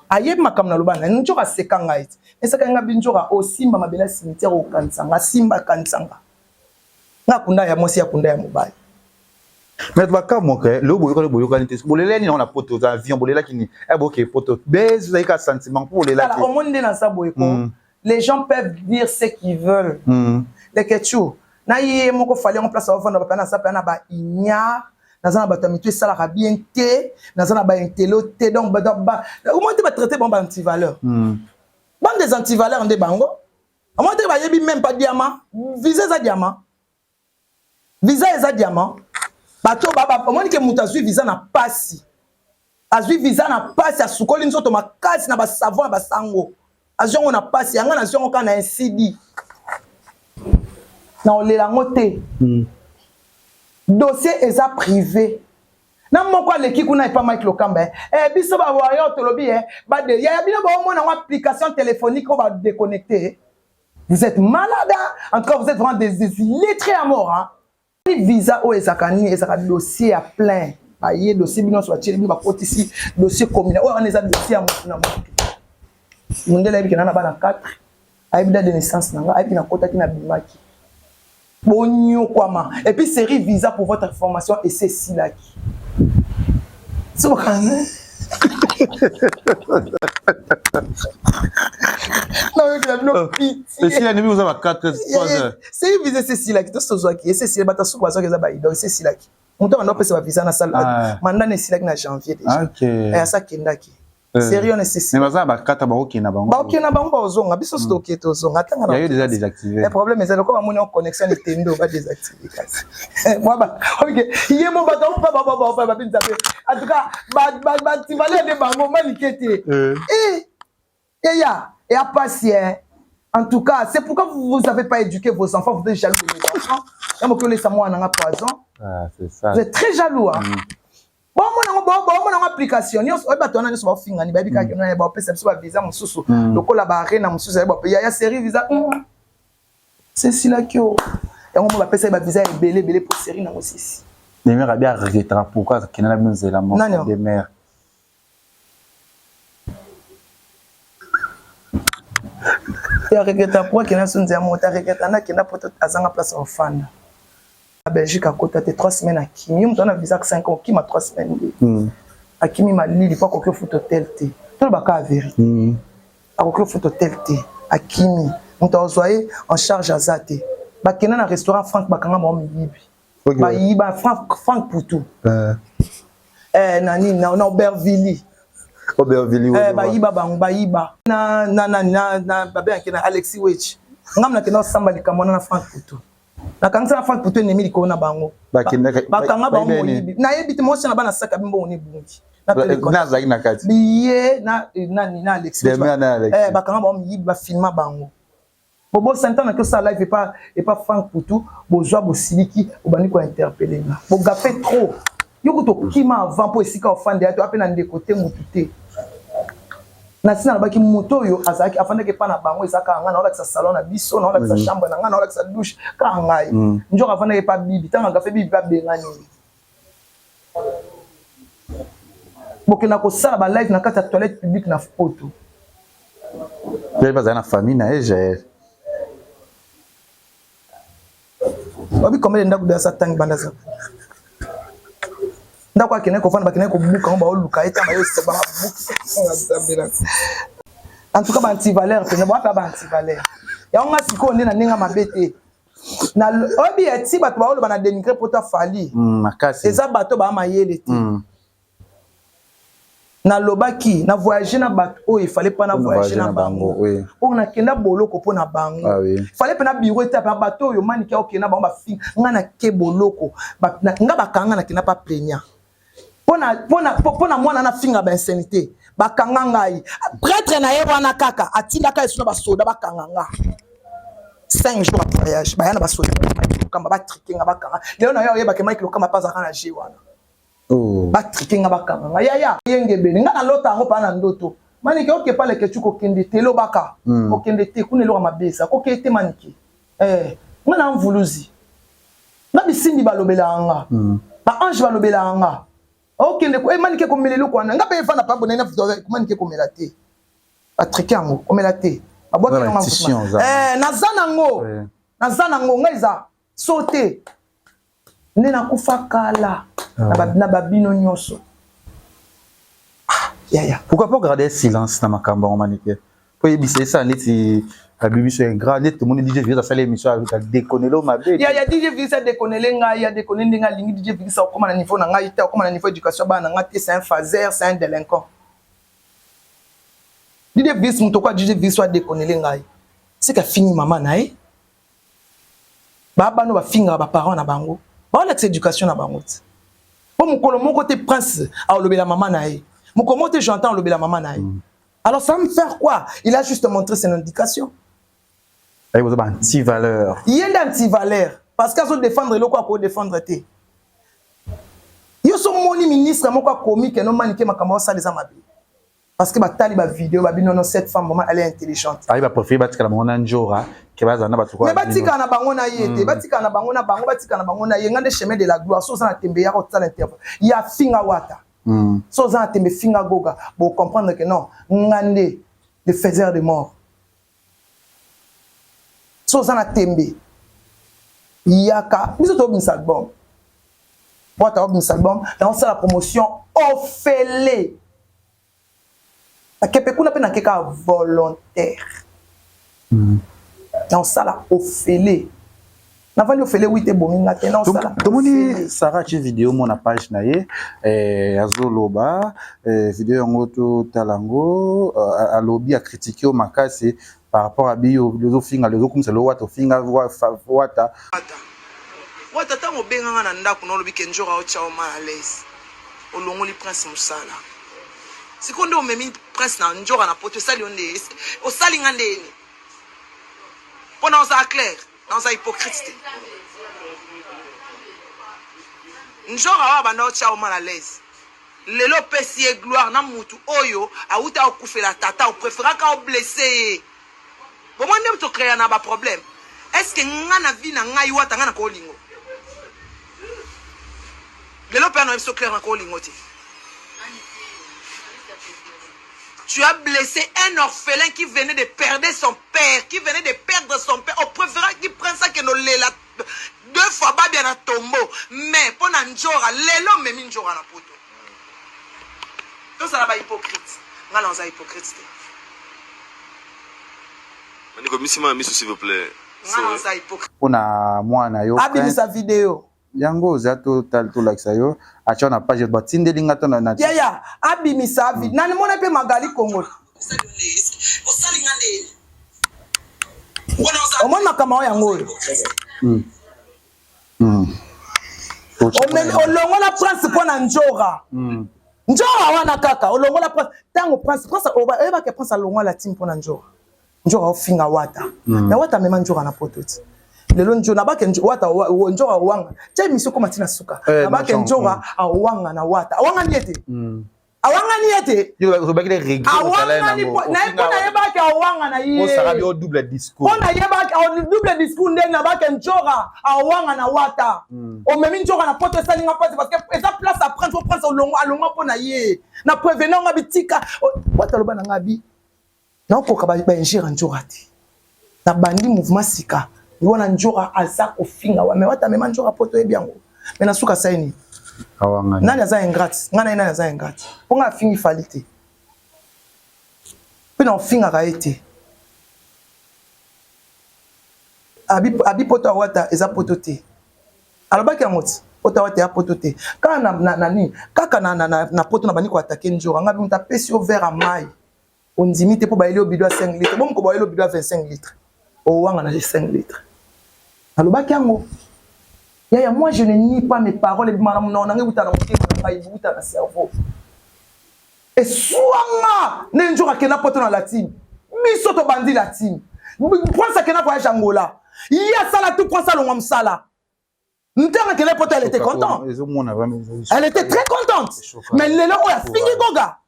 ayebi makambo naloba na ye. Nzoka aseka ngai ti esaka nga bi nzoka osimba mabele ya cimetière, okanisa nga, simba akanisa nga. Nga akunda ya mwasi, akunda ya mobali. Mais bakamwaka lelo, boyokani, boyokani te. Bolelaki nini yango na poto? Oza avion, bolelaki nini? E boke poto be, ezalaki ka sentiment mpo bolelaki. Omoni nde naza boye ko, les gens peuvent dire ce qu'ils veulent. Leketchou na ye moko Fally yango place aovanda ba naza pe na ba ignare naza na bato ya mitu esalaka bien te naza na ba intello te donc omoni te batraite bango ba antivaleur hmm. bande des antivaleurs nde bango omoni te bayebi même pas diamant visa eza diamant visa eza diamant bato omoni ke moto azwi visa na pasi azwi visa na pasi asukoli nzoto makasi na basavon ya basango azwi yango na pasi yanga nazwi yango kaka na incd na olela yango te mm. dossier eza privé na moko aleki kuna epa Mike Lokamba eh, eh biso ba warrior tolobi eh ba de ya bino ba omona ngo application téléphonique oyo ba déconnecté vous êtes malade hein? en tout cas vous êtes vraiment des, des illettrés à mort hein? visa oyo ezalaka nini ezalaka dossier ya plein baye dossier bino nyonso batieli bino bakotisi dossier commune oyo wana eza dossier ya motu na motu mondele ayebi kena na bana 4 ayebi date de naissance na nga ayebi nakotaki nabimaki bonyokwama et puis série visa pour votre formation ese esilaki sokana nayokela bino oh, pitiesila nini oza ba 4 3 heures série visa ese esilaki tosi tozwaki ese esila bato suku bazwaki eza baidol ese esilaki moto abanda opesa bavisa na sale ah. mandat na esilaki na janvier déjà eh, asa akendaki Eh. Sérieux na sisi. Mais baza ba kata ba okenda bango. Ba okenda bango ba ozonga biso mm. toke tozonga atanga na. Yayo déjà désactivé. Le problème ezali lokola bamoni en connexion Nintendo ba désactivé kasi. Moi ba OK ye mo ba ba ba ba ba ba binza pe. En tout cas ba ba ba tivalé de bango manike te. Eh. Eh ya et à passer hein. En tout cas, c'est pourquoi vous n'avez pas éduqué vos enfants, vous êtes jaloux de mes enfants. Ya mokolo esa mwana nga poison. Ah, c'est ça. Vous êtes très jaloux hein. Mm. Bomona yango bomona yango application nyonso oyo bato wana nyonso bafingani bayebi kaka mm. baopesa biso bavisa mosusu mm. lokola baarena mosusu ayebi ya série visa mm. sesilaki o yango mo bapesa ye bavisa ebele ebele mpo série nango sisi Demeure abi aregretaka pourquoi akenda na bino nzela moko Demeure aregreta pourquoi akenda biso nzela moko te aregreta nde akenda po azanga place ya kofanda Na Belgique akota te 3 semaines akimi yo moto wana visa 5 ans okima 3 semaines nde mm. akimi malili po akoki ofuta hotel te toloba kaka verité mm. akoki ofuta hotel te akimi moto azwa ye en charge aza te bakenda na restaurant frank bakanga bango miyibi okay. bayiba frank, frank putu uh. eh, na nini na, na aubervilliers Aubervilliers eh, bayiba bango bayiba na na na na, na babengaki na Alexis Wetch ngambo nakenda kosamba likambo wana na Frank Putu nakangisa na Frank Putu ennemi likolo na bango bakanga bango moyibi nayebi te mwasi na bana saka bimbongo ne ebungi nazalaki na kati biye na eh, nani na Alexis eh, bakanga bango miyibi bafilma bango bobosani ntango naki osala live epa epa Frank Putu bozwa bosiliki obandi kointerpele nga bogafe trop yo kutu okima avant mpo esika ofanda ya to ape na ndeko te motu te na ntina alobaki moto oyo azalaki afandaki epai na bango eza kaka ngai naolakisa salon na biso naolakisa mm. chambre na ngai naolakisa douche kaka ngai mm. njoka afandaki epai bibi ntango agafe bibi mpe abengani ye bokenda kosala ba live na kati ya toilette publique na poto ye bazali na famille na ye jael Babi combien de ndako de tangi banda za. Ndako akende kofanda bakende kobuka ngo baoluka ye tanga yo seba babuki. En tout cas ba antivaleur pena ba ba antivaleur. Yango nga sikoyo nde na ndenge mabe te. Na obi ya ti bato baoloba na dénigrer poto afali. Mm, makasi. Eza bato ba mayele te. Mm. Nalobaki na voyage na bato oyo efale mpa na voyage na bango oyo nakenda boloko mpo na bango ah fale mpe na biro etape ya bato oyo manike okenda bango bafinga ngai nake boloko nga bakanga nakenda pa plaignant mpo na mwana nafinga bainsanité bakanga ngai prêtre na ye wana kaka atindaka yesu na basoda bakanga nga 5 jours ya voyage baya na basoda lokamba batrike nga bakanga lelo na yo oyebake mike lokamba mpe azalaka na je wana Oh. Ba triquer nga bakanga nga. Yaya, yenge bene. Nga na lota yango pa na ndoto. Manike oke pa leke chuko kende te lobaka. Mm. Okende te kuna eloko mabe eza. Koke te manike. Eh, nga na mvuluzi. Nga bisimbi balobela nga. Mm. Ba ange balobela nga. Okende ko eh manike komela eloko wana. Nga pe efanda pa bonene manike komela te. Ba triquer yango, komela te. Babwaki nga mvutuma. Eh, naza nango. Naza nango nga eza sauter. Nde nakufa kala ah. na babino nyonso ah, yaya pourquoi pas garder silence na makambo yango manike po yebisa esala neti Abi biso ingrat nde tomoni DJ Virus asali émission avec déconnelo mabe. Ya ya DJ Virus a déconnele ngai, ya déconne ndenge alingi DJ Virus akoma na niveau na ngai te, akoma na niveau éducation bana na ngai te, c'est un fazer, c'est un délinquant. DJ Virus moto kwa DJ Virus a déconnele ngai. C'est qu'a fini maman na ye. Ba bano ba finga ba parents na bango. Ba olakisa éducation na bango te. Po mokolo moko te prince alobela maman na ye. Mokolo moko te j'entends alobela maman na ye. Alors ça me faire quoi? Il a juste montré son indication. Ayi boza ba anti-valeur. Ye nde anti-valeur parce que azo défendre eloko ako défendre te. Yo so moni ministre moko akomi ke no manike makambo osala eza mabe. Parce que batali ba vidéo ba bino non cette femme vraiment elle est intelligente. Ayi ba préféré batikala bango na njora ke bazala na bato kwa. Mais batikala na bango na ye te, batikala na bango na bango, batikala na bango na ye ngande chemin de la gloire so oza na tembe ya kotala interview. Ya finga wata. So oza na tembe finga goga, bo comprendre que non ngande le faiseur de mort. So oza na tembe yaka biso tobimisa album. Wata obimisa album, na osala promotion ofele. Akepe kuna pe nakeka volontaire. Na osala ofele. Navandi ofele wite ebomi nga te na osala. Tomoni Sarah atie video mona page na ye eh, azoloba eh, video yango totala yango eh, alobi akritike yo makasi par rapport à biyo ozofinga ozokumisa lo wata ofinga wata wata wata ntango obenganga na ndako na olobi ke njora otya yo mal à l'aise olongoli prince mosala sikoyo nde omemi prince na njora na poto esali yo nde osali nga ndeni mpo na ozala claire na oza hypocrite te njora oyo abanda otya yo mal à l'aise lelo opesi ye gloire na mutu oyo awuta okufela tata opreferaka oblesse ye bomoi nde tocrea na baproblème est ce que nga na vie na ngai wata nga na kolingo lelo mpe na biso claire na kolingo te. Tu as blessé un orphelin qui venait de perdre son père, qui venait de perdre son père. On préférait qu'il prenne ça que nos lela deux fois babia na tombeau. Mais pour na njora, lelo memi njora na poto. Tout ça là hypocrite. Nga na hypocrite te. Ndeko misima miso s'il vous plaît. Nga na hypocrite. Pona mwana yo. Abimisa video. Yango oza tolakisa yo atya na page batindeli nga to na yaya abimisa vi nani mona mpe Magali Kongo omoni makambo oyo yango oyo olongola prince mpo na njora njora wana kaka olongola prince ntango prince prince oyebaka prince alongola team mpo na njora njora ofinga wata mm. na wata amema njora na poto ti lelo njo nabake wata njora awanga tia émission koma tina suka eh, nabake njora mm. awanga na wata awangani ye te mm. awangani ye te awangani mpo nayebaki awanga na ye mpo nayebaki double discours nde nabake njora awanga na wata mm. omemi njora na poto esalinga mpasi parce que eza place ya prince o prince alongwa mpo na ye na prévenant nga bitika wata aloba na nga bi naokoka ba injure njora te nabandi mouvement sika wana njora aza kofinga wa mais wata amema njora po toyebi yango mais na suka asali nini nani aza ingrate ngai na ye nani aza ingrate mpo ngai afingi fali te mpe na ofingaka ye te abi, abi poto awata eza poto te alobaki yango ti poto awata ya poto te kaka na, na, na nini kaka na, na, na, na poto na bandi koatake njora ngai moto apesi yo verre ya mai ondimi te mpo bayeli yo bido ya 5 litre bomoko bayeli yo bido ya 25 litre owanga na 5 litre alobaki yango yaya moi je ne nie pas mes paroles ebima na monoko na ngai euta na motema na ngai euta na cerveau eswanga nde nzoka akenda poto na latine biso tobandi latine prince akenda voyage angola ye asala tout prince alongwa mosala Ntango akende poto elle était contente. Elle était très contente. Mais lelo oyo afingi goga.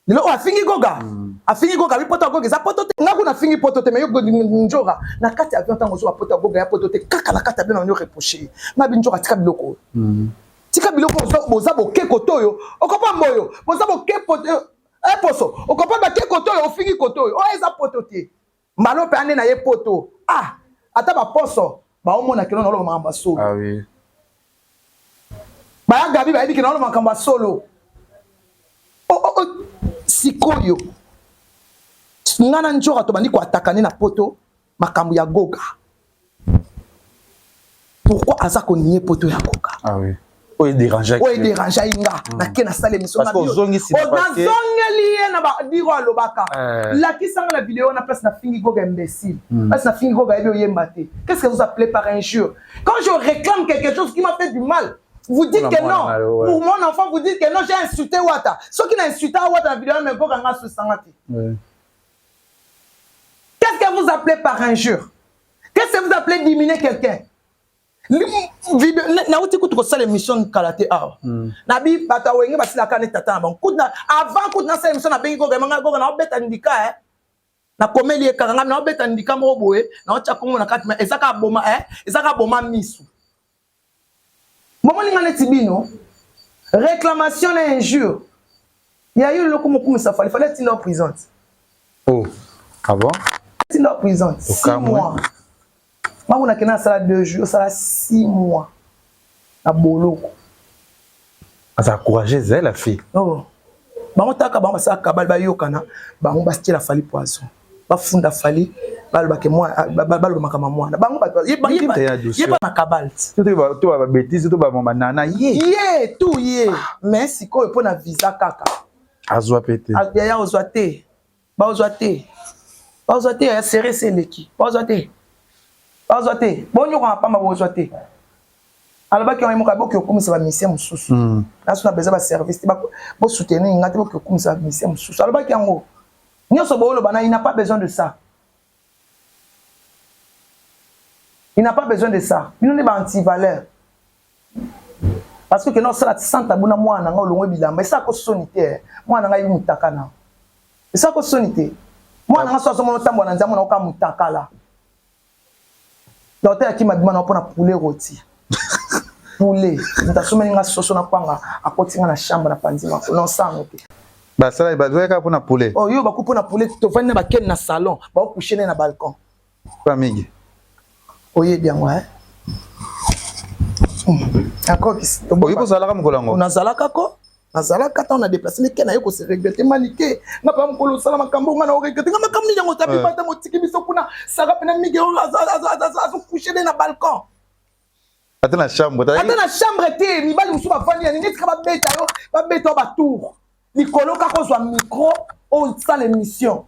Lelo oyo afingi goga. Afingi goga bi poto ya goga eza poto te. Nga kuna afingi poto te mais yo njora na kati ya avion ntango ozoba poto ya goga ya poto te kaka na kati ya avion na yo reprocher. Nga bi njora tika biloko oyo. Tika biloko boza boke koto oyo. Okopa mboyo. Boza boke poto. Eh poso. Okopa bake koto oyo ofingi koto oyo. Oyo eza poto te. Mbalo pe ande na ye poto. Ah ata ba poso baomona kino naoloba makambo ya solo. Ah oui. Baya Gabi bayebi kino naoloba makambo ya solo. Oh, oh, oh. Sikoyo. Nga na Ndjora tobandi ko attaquer na poto makambo ya Goga. Pourquoi aza ko nier poto ya Goga? Ah oui. Oyo edérangeaki. Oyo edérangeaki nga. Nake nasala émission. Parce que ozongisi na parce que nazongeli ye na ba diro alobaka. Lakisa nga na vidéo na place na fingi Goga imbécile. Place na fingi Goga yebi oyemba te. Qu'est-ce que vous appelez par injure? Quand je réclame quelque chose qui m'a fait du mal, vous dites que non. Pour mon enfant, vous dites que non, j'ai insulté Wata. Ceux qui n'ont insulté Wata na vidéo, mais Goga nga susanga te. Qu'est-ce que vous appelez par injure? Qu'est-ce que vous appelez diminuer quelqu'un? Nauti kutu kosala émission kala te awa. Nabi bato ya Wenge basilaka ne tata na bango. Kutu avant kutu nasala émission, nabengi Goga, nga Goga naobeta ndika eh. Nakomeli ye kaka ngai naobeta ndika moko boye, naotya kongo na kati, mais eza kaka boma eh, eza kaka boma misu. Bomoni nga neti bino réclamation na injure ya yo loko mokumisa Fally, Fally atinda en prison. Oh. Ah bon? Atinda en prison 6 mois. Mango nakende asala 2 jours, osala 6 mois na boloko. Aza courageuse la fille. Oh. Bango taka bango basala kabali bayokana, bango batiela Fally poison. Bafunda Fally, balobake baloba makambo mwana. Bango bato yeba na kabali. To ba bêtise to ba banana ye. Ye tout ye. Mais sikoyo mpo na visa kaka. Azwa pe te. Yaya ozwa te. Bazwa te. Bazwa te ya serré seleki. Bazwa te. Bazwa te. Bonyokanga pamba bozwa te. Alobaki yango moko boki okumisa ba musicien mosusu. Naso na besoin ba service te bo soutenir nga te boki okumisa ba musicien mosusu. Alobaki yango. Nyonso booloba na il n'a pas besoin de ça. Il n'a pas besoin de ça. Bino nde ba anti-valeur. Parce que kena osala sans tabou na mwana nga olongwe bilamba esala ko soni te. Mwana nga yebi mutaka na. Esala ko soni te. Mwana nga so azomona otambola na nzambe na oka mutakala. Docteur akima bima na mpona poulet rôti. Poulet. Moto asomeli nga soso na kwanga akoti nga na chambre na panzi makolo non sango te. Basala bazwaki kaka mpona poulet. Oh yo baku mpona poulet tovandi na bakeni na salon baocouche ne na balcon. Pa mingi. Oyebi yango eh? Akokisi. Oyebi ozalaka mokolo yango? Nazalaka ko. Nazalaka ntango na déplace neke na ye kose regrete manike nga mpe mokolo osala makambo nga na oregrete nga makambo nini yango otabi bata motiki biso kuna sara mpena mingi azocouche nde na balcon ata na chambre ata na chambre te mibali mosusu bafandi ya nini etika babeta yo babeta yo batour likolo kaka ozwa micro osala émission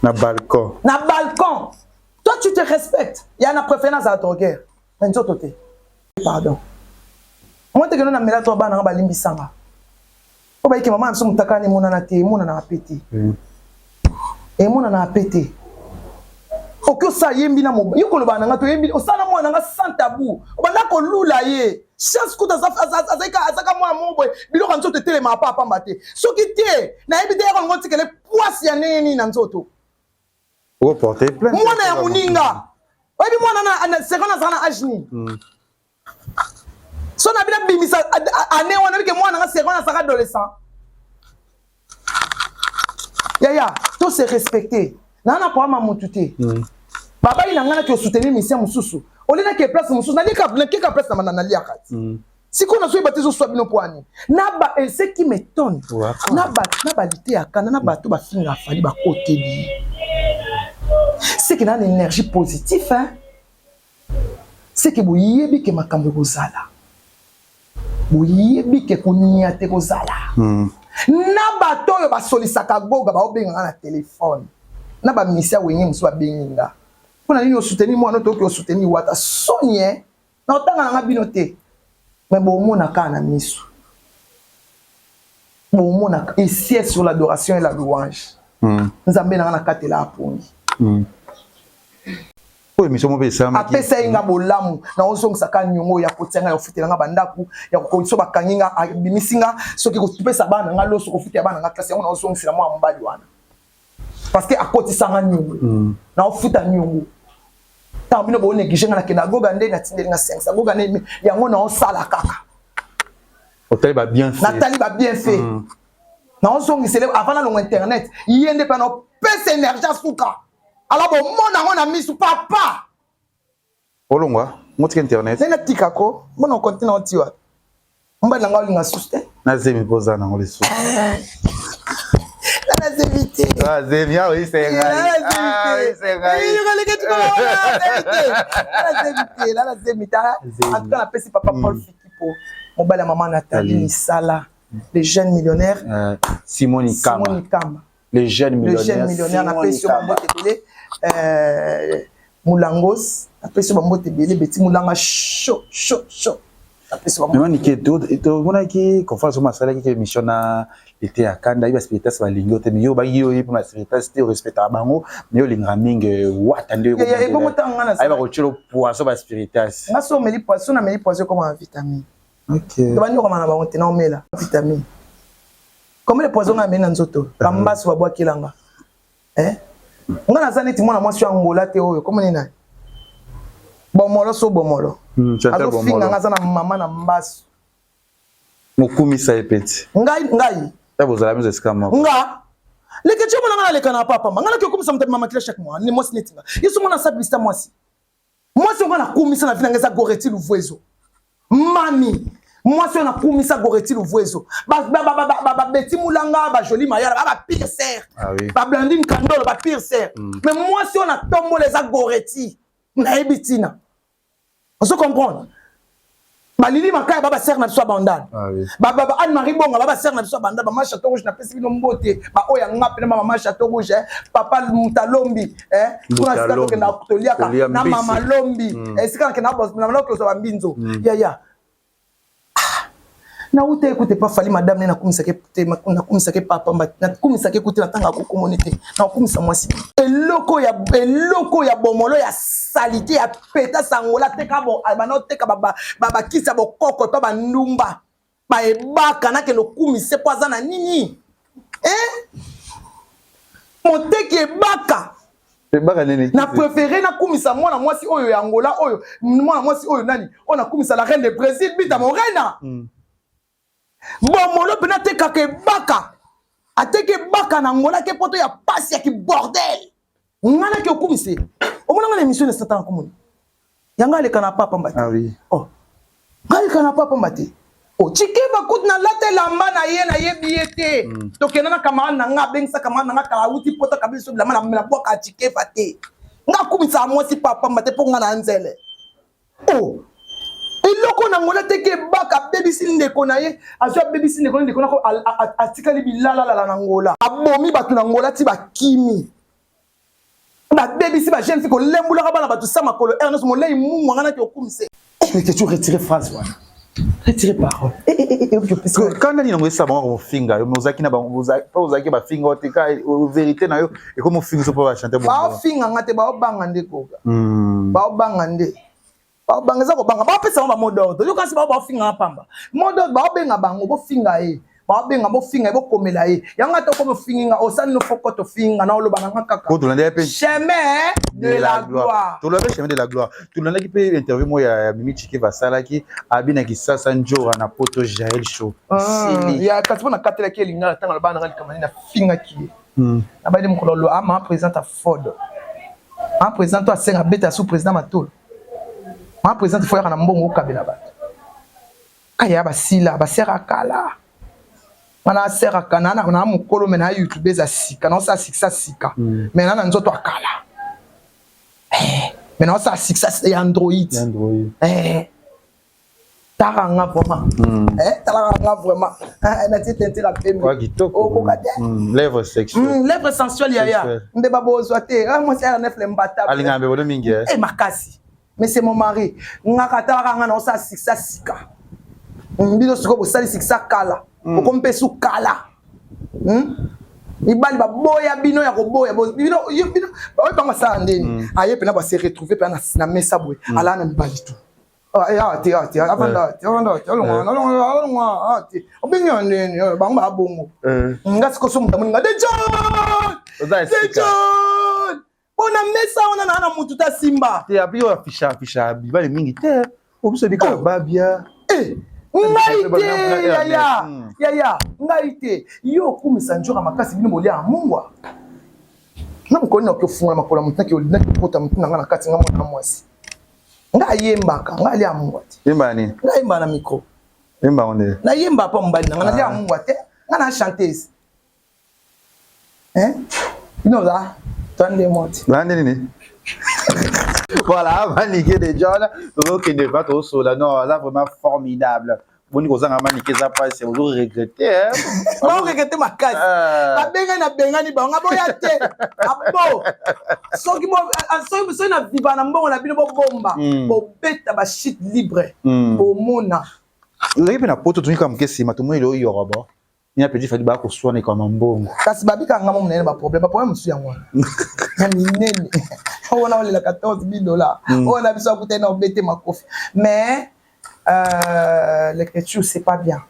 na balcon na balcon. Toi tu te respectes ya na préféré nazala drogueur mais nzoto te. Pardon. Moi te keno na mela to bana nga balimbisanga. Po bayike mama na biso mutakani emonana te, emonana pe te. Emonana pe te. Oki osala yembi na mobali, yo koloba na nga to yembi, osala mwana nga sans tabou. Obanda kolula ye. Chance kuta azaka mwana moko boye, biloko ya nzoto etelemaka pa pamba te. Soki te, nayebi te yaka ngo tikele poisse ya ndenge nini na nzoto. Mwana ya moninga. Oyebi mwana na seconde azala na age nini? So na bina bimisa année wana bike mwana nga seconde azalaka adolescent. Yaya, to se respecter. Na na problème ya mutu te. Babali na nga na soutenir mission mosusu. Oli na ke place mosusu, na lika na keka place na na liaka. Sikoyo nazoyeba te ezoswa bino mpo ani. Na ba et ce qui m'étonne, na ba na ba lite ya kana na bato bafinga Fally bakoteli. C'est que na énergie positive hein. C'est que boyebi ke makambo ekozala. Boyebi ke konia te kozala. Na bato oyo basolisaka Goga baobengaka na telefone. Na ba misia Wenge mosusu babengi nga. Mpona nini osoutenir mwana oyo toyoki osoutenir Wata soni hein. Na otanga na nga bino te. Mais bomona kaka na miso. Bomona ici sur l'adoration et la louange. Nzambe na nga na katela apongi. Oyo émission moko esalamaki. Apesa ye nga bolamu na ozongisa ka nyongo ya kotia nga ya kofutela nga bandako ya kokonisa bakangi nga abimisi nga soki kopesa bana nga loso kofutela bana nga classe yango na ozongisela mwana mobali wana. Parce que akotisa nga nyongo. Na ofuta nyongo. Tango bino bo négliger nga na kenda Goga nde natindeli nga 500 Goga nde yango na osala kaka. Otali ba bienfait. Natali ba bienfait. Na ozongisele avant na longo internet ye nde pa na opesa énergie asuka. Alors bomona yango na misu papa. Olongwa motika internet. Nde natika ko mbona okonti na otiwa. Mobali na nga olinga susu te. Na zemi mpo oza nango lisusu. Ah, zemi awa isengailala zemi te en tout cas napesi papa Paul Fikipo, mobali ya mama Nathalie Misala, le jeune millionnaire. Simon Ikama. Simon Ikama. Le jeune millionnaire. Le jeune millionnaire, napesi yo bambote ebele. Mulangos, napesi yo bambote ebele. Beti Mulanga chaud chaud chaud. Napesi yo. Manike, tomonaki conférence oyo asalaki émission na ete ya kanda, ye baspiritas balingi yo te, mais yo bangi yo ye mpe baspiritas te, orespectaka bango, mais olingaka mingi wata nde ebongo ntango nga ayeba kotiela poison baspiritas. Nga so omeli poison, nameli poison ekoma na vitamine. Tobandi okoma na bango te, na omela vitamine. Combien de poison nga ameli na nzoto? Bambaso babwakelanga. Nga naza neti mwana mwasi ya Angola te oyo komoni nani bomolo so bomolo azofinga nga, aza na mama na mbaso. Mokumisa ye peti. Ngai ngai. Ya bozala miso esika moko. Nga leke ti omona nga naleka na papa nga naki okumisa moto mama kila chaque mois ni mwasi neti nga ye so mona sa mwasi mwasi oyo nga nakumisa na vie na nga eza Goreti Luvuezo, mami mwasi oyo nakumisa Goreti Luvuezo, babeti Mulanga, bajoli Mayala ba bapire sœur, bablandine Kandolo bapire sœur, mais mwasi oyo natombola eza Goreti. Nayebi ntina ozo comprendre. Balili Makaya ba basœur na biso ya Bandal, Anne Marie Bonga ba basœur na biso ya Bandal, bama Chateau Rouge, napesi bino mbote. Baoyo ya nga pene, bamama Chateau Rouge, papa Mutalombi, kuna esika tokenda toliaka na mama Lombi, esika nakenda na kozwa bambinzo yaya. Nauta ekute pa Fali, madame ne nakumisaki te, nakumisaki papa, nakumisaki ekute na ntanga kokomoni te, nakumisa mwasi eloko ya eloko ya bomolo ya salite ya peta sangola teka bana oteka bakisi ya bokoko epa bandumba baebaka. Nakende okumise mpo aza na nini? Moteki ebaka. Ebaka nini? Na préféré nakumisa mwana mwasi oyo ya Angola, oyo mwana mwasi oyo nani oyo nakumisa, la reine de Brésil, Bita Morena. Bomolo mpena atekaka ebaka, ateki ebaka na Angola ke poto ya pasi ya kibordel. Nga naki okumisa ye, omona nga na émission na satan akomoni yango aleka na papa pamba te. Oh, nga aleka na papa pamba te. Oh, Chikeva kutu nalata elamba na ye, nayebi ye te. Tokenda na camarade na nga, abengisa camarade na nga kala awuti poto, kabili so bilamba na bwaka ya Chikeva te. Nga akumisaka mwasi papa pamba te mpo nga na nzele. Oh, eloko na Ngola teke ebaka, abebisi ndeko na ye, azwi abebisi ndeko na ndeko nako atikali bilalalala na Ngola, abomi bato na Ngola ti bakimi, babebisi bajeune fille kolembulaka bana bato sa makolo ere nyonso molei mungu anga naki okumise. Tu retire phrase wana, retire parole. Kanda nini yango esala bango kofinga yo? Ozalaki na bango, ozalaki bafinga yo te, ka vérité na yo ekomi ofinga so mpo bachante. Baofinga nga te, baobanga nde koka, baobanga nde baobanga, eza kobanga. Baopesa bango bamot d'ordre yo, kasi bao baofinga nga pamba. Mot d'ordre baobenga bango bofinga ye, baobenga bofinga ye, bokomela ye yango. Ata okomi ofingi nga, osali no foko tofinga na oloba na nga kaka chemin de la gloire. Tolobaki chemin de la gloire. Tolandaki mpe interview moko ya Mimi Chike basalaki abi na Kisasa Njora na poto Jael Show. Ya kasi mpo nakatelaki elingala ntango aloba nanga likambo nini, nafingaki ye. Nabandi mokolo lo ama présidente afod ma présidente asenga beta sous président matolo ma présidente fo yaka na mbongo okabela bato aya basila basere kala wana asere akala na mokolo me na YouTube eza sika naosala succès sika me na nzoto akala me naosala succès ya Android. Talaka nga vraiment, talaka nga vraiment, natie tentela pembe, okoka te. Lèvre sexuelle. Lèvre sensuelle yaya nde babozwa te mwasi ya nef le mbata. Alingaka mbebono mingi. Makasi, mais c'est mon mari. Ngaka talaka nga naosala succès sika, bino sikoyo bosali succès kala, okomi mpe su kala. Mibali baboya bino ya koboya bino oyo bango asala ndeni aye mpena base retrouve mpe na mesa boye alaa na mibali tu awa te, awa te, avanda te, avanda te, alongwa, alongwa, alongwa awa te, obengi ya ndeni bango babongo. Nga sikoyo so moto amoninga de John de John mpo na mesa wana naa na mutu ta simba. Te abi oyo afisha afisha mibali mingi te, obiso bika babia. Ngai te yaya, yaya ngai te. Yo okumisa nzoka makasi, bino bolia mungwa na mokolo nini ofungola makolo ya motu naki okota motu na nga na kati. Nga mwana mwasi, nga ayembaka, nga alia mungwa te. Yemba nini? Nga ayembaka na micro. Yemba ngo nde. Nayemba mpo mobali na nga nalia mungwa te, nga na chanteuse. Bino oza toi nde moti. Nde nini? Voilà, Manike de John, tozokende va tozosola non, aza vraiment formidable. Boni kozanga Manike eza mpasi, ozo regretter. Bao regretter makasi. Babengani na bengani bango aboya te. Abo. Soki bo soki soki na viva na mbongo na bino bobomba, bobeta ba shit libre. Bomona. Ozalaki mpe na poto tonika moke nsima tomoni lelo yorobo. Ina petit Fally ba koswana ekama mbongo. Kasi babika nga mo munene ba problème, ba problème mosusu yango wana. Ya minene. Oyo na olela 14 000 dollars. Oyo na biso akutani na obete makofi. Mais l'écriture c'est pas bien.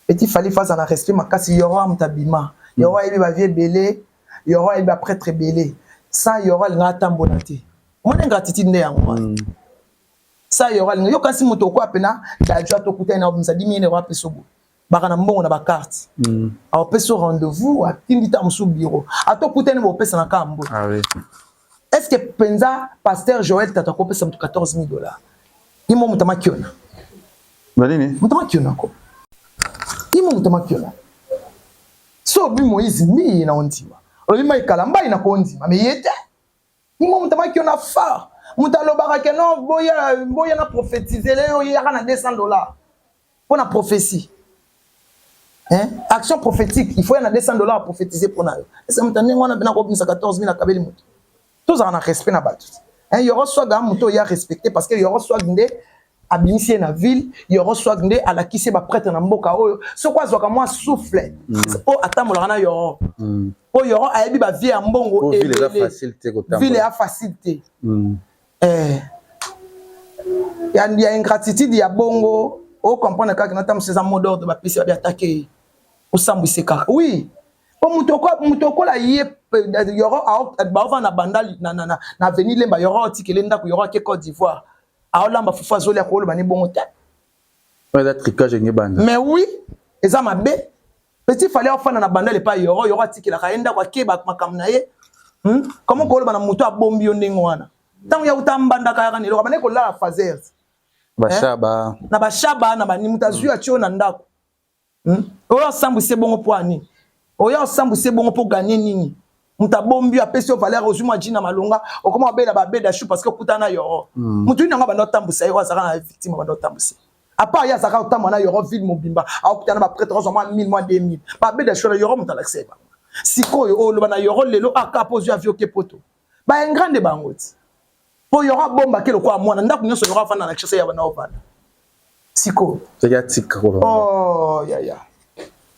Petit Fally face na respect makasi yoro moto abima. Yoro ayebi ba vie ebele, yoro ayebi ba prêtre ebele. Sans yoro alinga atambola te. Omoni ingratitude nde yango wana. Sans yoro alinga yo kasi moto okoya pena dadju atokutani na obimisa 10 000 euros apesa boye. Baka na mbongo na ba carte. Apesa rendez-vous, atindi ta mosusu bureau. Atokutani bopesa na kambo. Ah oui. Est-ce que penza pasteur Joël Tata kopesa moto 14 000 dollars? Ye mo moto amakiona. Nini? Moto amakiona ko. Ye mo moto amakiona. So bi Moïse mi na ondima. Olobi mai kalamba ina ko ondima mais ye te. Ye mo moto amakiona fort. Moto alobaka ke non boya boya na prophétiser le yo yaka na 200 dollars. Pour la prophétie. Hein? Action prophétique, il faut y en a 200 dollars à prophétiser pour na yo. Est-ce que moto ndenge wana bena ko bimisa 14 000 akabeli moto? Tozala na respect na bato. Hein, yoro swag moto ya respecté parce que yoro swag nde abimisi ye na ville, yoro swag nde alakisi ba prêtre na mboka oyo. Soko azwaka mwa souffle. Po atambolaka na yoro. Po yoro ayebi ba vie ya mbongo ville eza facile te kotambola. Ville ya facile te. Ya, ya ingratitude ya bongo, o comprendre kaka na tamu eza mot d'ordre ba pesi ba attaquer. Osambwise kaka. Oui. Po muto ko muto kola ye yoro a ba ova na bandal na na na na avenue Lemba yoro otikele ndako yoro ake Côte d'Ivoire. Aolamba fufu azoli akoloba ni bongo te. Eza tricage ngebanda. Mais oui, eza mabe. Petit fallait ofanda na bandal epa yoro, yoro atikelaka ye ndako akeba makambo na ye. Comment koloba na muto abombi yo ndenge wana? Tango ya uta mbandaka yaka neloko bande kolala phasers. Bashaba. Na bashaba na bani muto azwi atio na ndako. Oyo asambwise bongo po ani? Oyo asambwise bongo po gagner nini? Muto abombi yo apesi yo valeur ozwi mwa jina malonga okoma obela ba beda chou parce que okuta na yoro. Mutu nini yango bando tambusa ye azaka na victime bando tambusa. À part ye azaka otamba na yoro ville mobimba akuta na ba prêtre azwa mwa 1000 mwa 2000. Ba beda chou na yoro muto alakisa ye bango. Sikoyo oloba na yoro lelo aka po ozwi avio ke poto. Ba ingrande bango ti. Po yoro abomba ke lokola mwana ndako nyonso yoro afanda na Kinshasa ya bana ovanda. Sikoyo. Ya tika ko. Oh ya ya.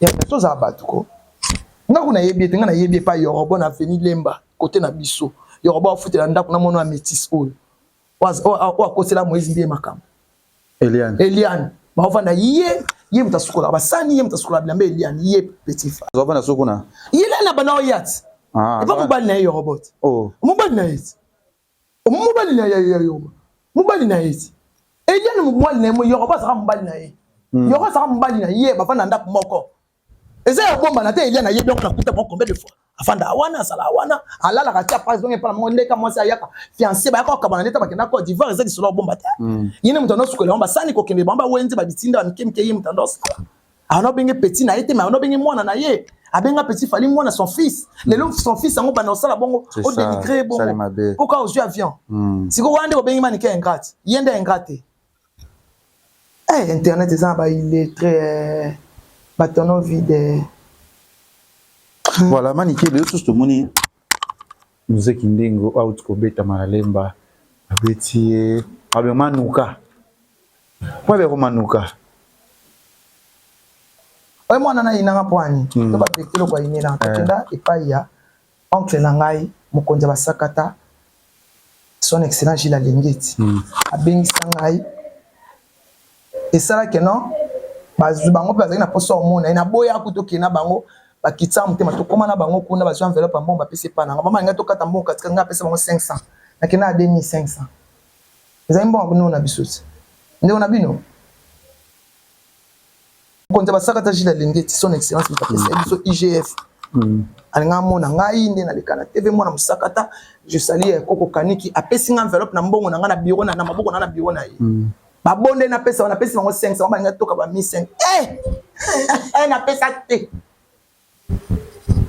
Ya tozala bato ko. Nga kuna yebi ete nga na yebi epa yorobo na avenue Lemba côté na biso. Yorobo afutela ndako na mwana ya métis oyo. Oyo akosela Moïse Mbiye makambo. Eliane. Eliane. Baovanda ye ye moto asukolaka basani ye moto asukolaka bilamba Eliane ye petit frère. Azovanda so kuna. Ye na bana oyat. Epa mobali na ye yorobo. Oh. Mobali na ye. Mobali na ye yorobo. Mobali na ye. Eliane mobali na ye yorobo azaka mobali na ye. Yorobo azaka mobali na ye bavanda ndako moko. Eza ya bomba na te Eliane ayebi yango nakuta bango combien de fois. Afanda wana azala wana alalaka tia phrase donc epa na mongo ndeka mwasi ayaka fiancé bayaka kokabana ndeta bakenda Côte d'Ivoire eza lisolo ya bomba te. Ye nde moto anosukola bango basani kokende bango bawenze babitinda ba mike mike ye moto andosala. Ana obenge petit na ye te mais ana obenge mwana na ye. Abenga petit Fally mwana son fils. Lelo son fils yango banda osala bongo C'est o ça, dénigrer bongo. sali mabe. Pourquoi ozwi avion? Sikoyo wana nde bobengi Manike ingrate. Ye nde ingrate. Eh, internet eza na ba illettré ba tonneau vide. Voilà, Manike, lelo susu tomoni Mzee Kindingo auti kobetama na Lemba abeti ye abe manuka po abe ko manuka. Oyo mwana na yinanga po ani to ba betelo kwa yinela tokenda epai ya oncle na ngai mokonzi ya basakata son excellence Gilles Alingeti abengisa ngai esalaki non bazwi bango mpe bazalaki na posa omona ye naboya kutu okende na bango bakitisa motema tokóma na bango kuna bazwi enveloppe ya mbongo bapesi epa na nga mama ngai tokata mbongo katika ngai apesa bango 500 nakenda na 2500 ezali mbongo ya na biso ti ndeko na bino mokonzi ya basakata Gilles Alingeti son excellence moto apesa biso IGF alinga amona ngai nde naleka na TV mwana mosakata je salue Koko Kaniki apesi nga enveloppe na mbongo na ngai na bureau na maboko na na bureau na ye babonde napesa napesi bango 500 balinga toka ba 1500 eh napesa te.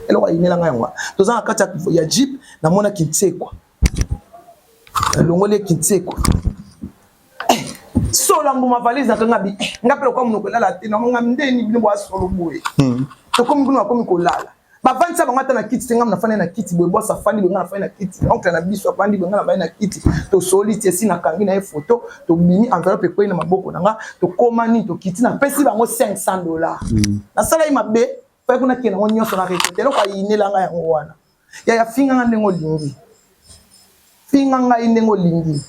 Eloko ayinela ngai yango. Toza na kati ya jeep, namona Kinsekwa. Nalongoli ye Kinsekwa. Eh, solo ya mbuma valise nakanga bi eh, nga mpe lokola monoko elala te nango nga ndeni bino boya solo boye. Tokomi kuna bakomi kolala. Bavandisa bango ata na kiti te, nga nafandi na kiti boye, boss afandi boye, nga nafandi na kiti, oncle na biso afandi boye, nga nafandi na kiti. Tosoli ti esi nakangi na ye photo, tobimi enveloppe ekwei na maboko na nga, tokomani tokiti, napesi bango 500 $. Nasala ye mabe, fai kuna kende yango nyonso na retraite. Eloko ayinela nga yango wana. Yaya, finga nga ndenge olingi, finga ngai ndenge olingi.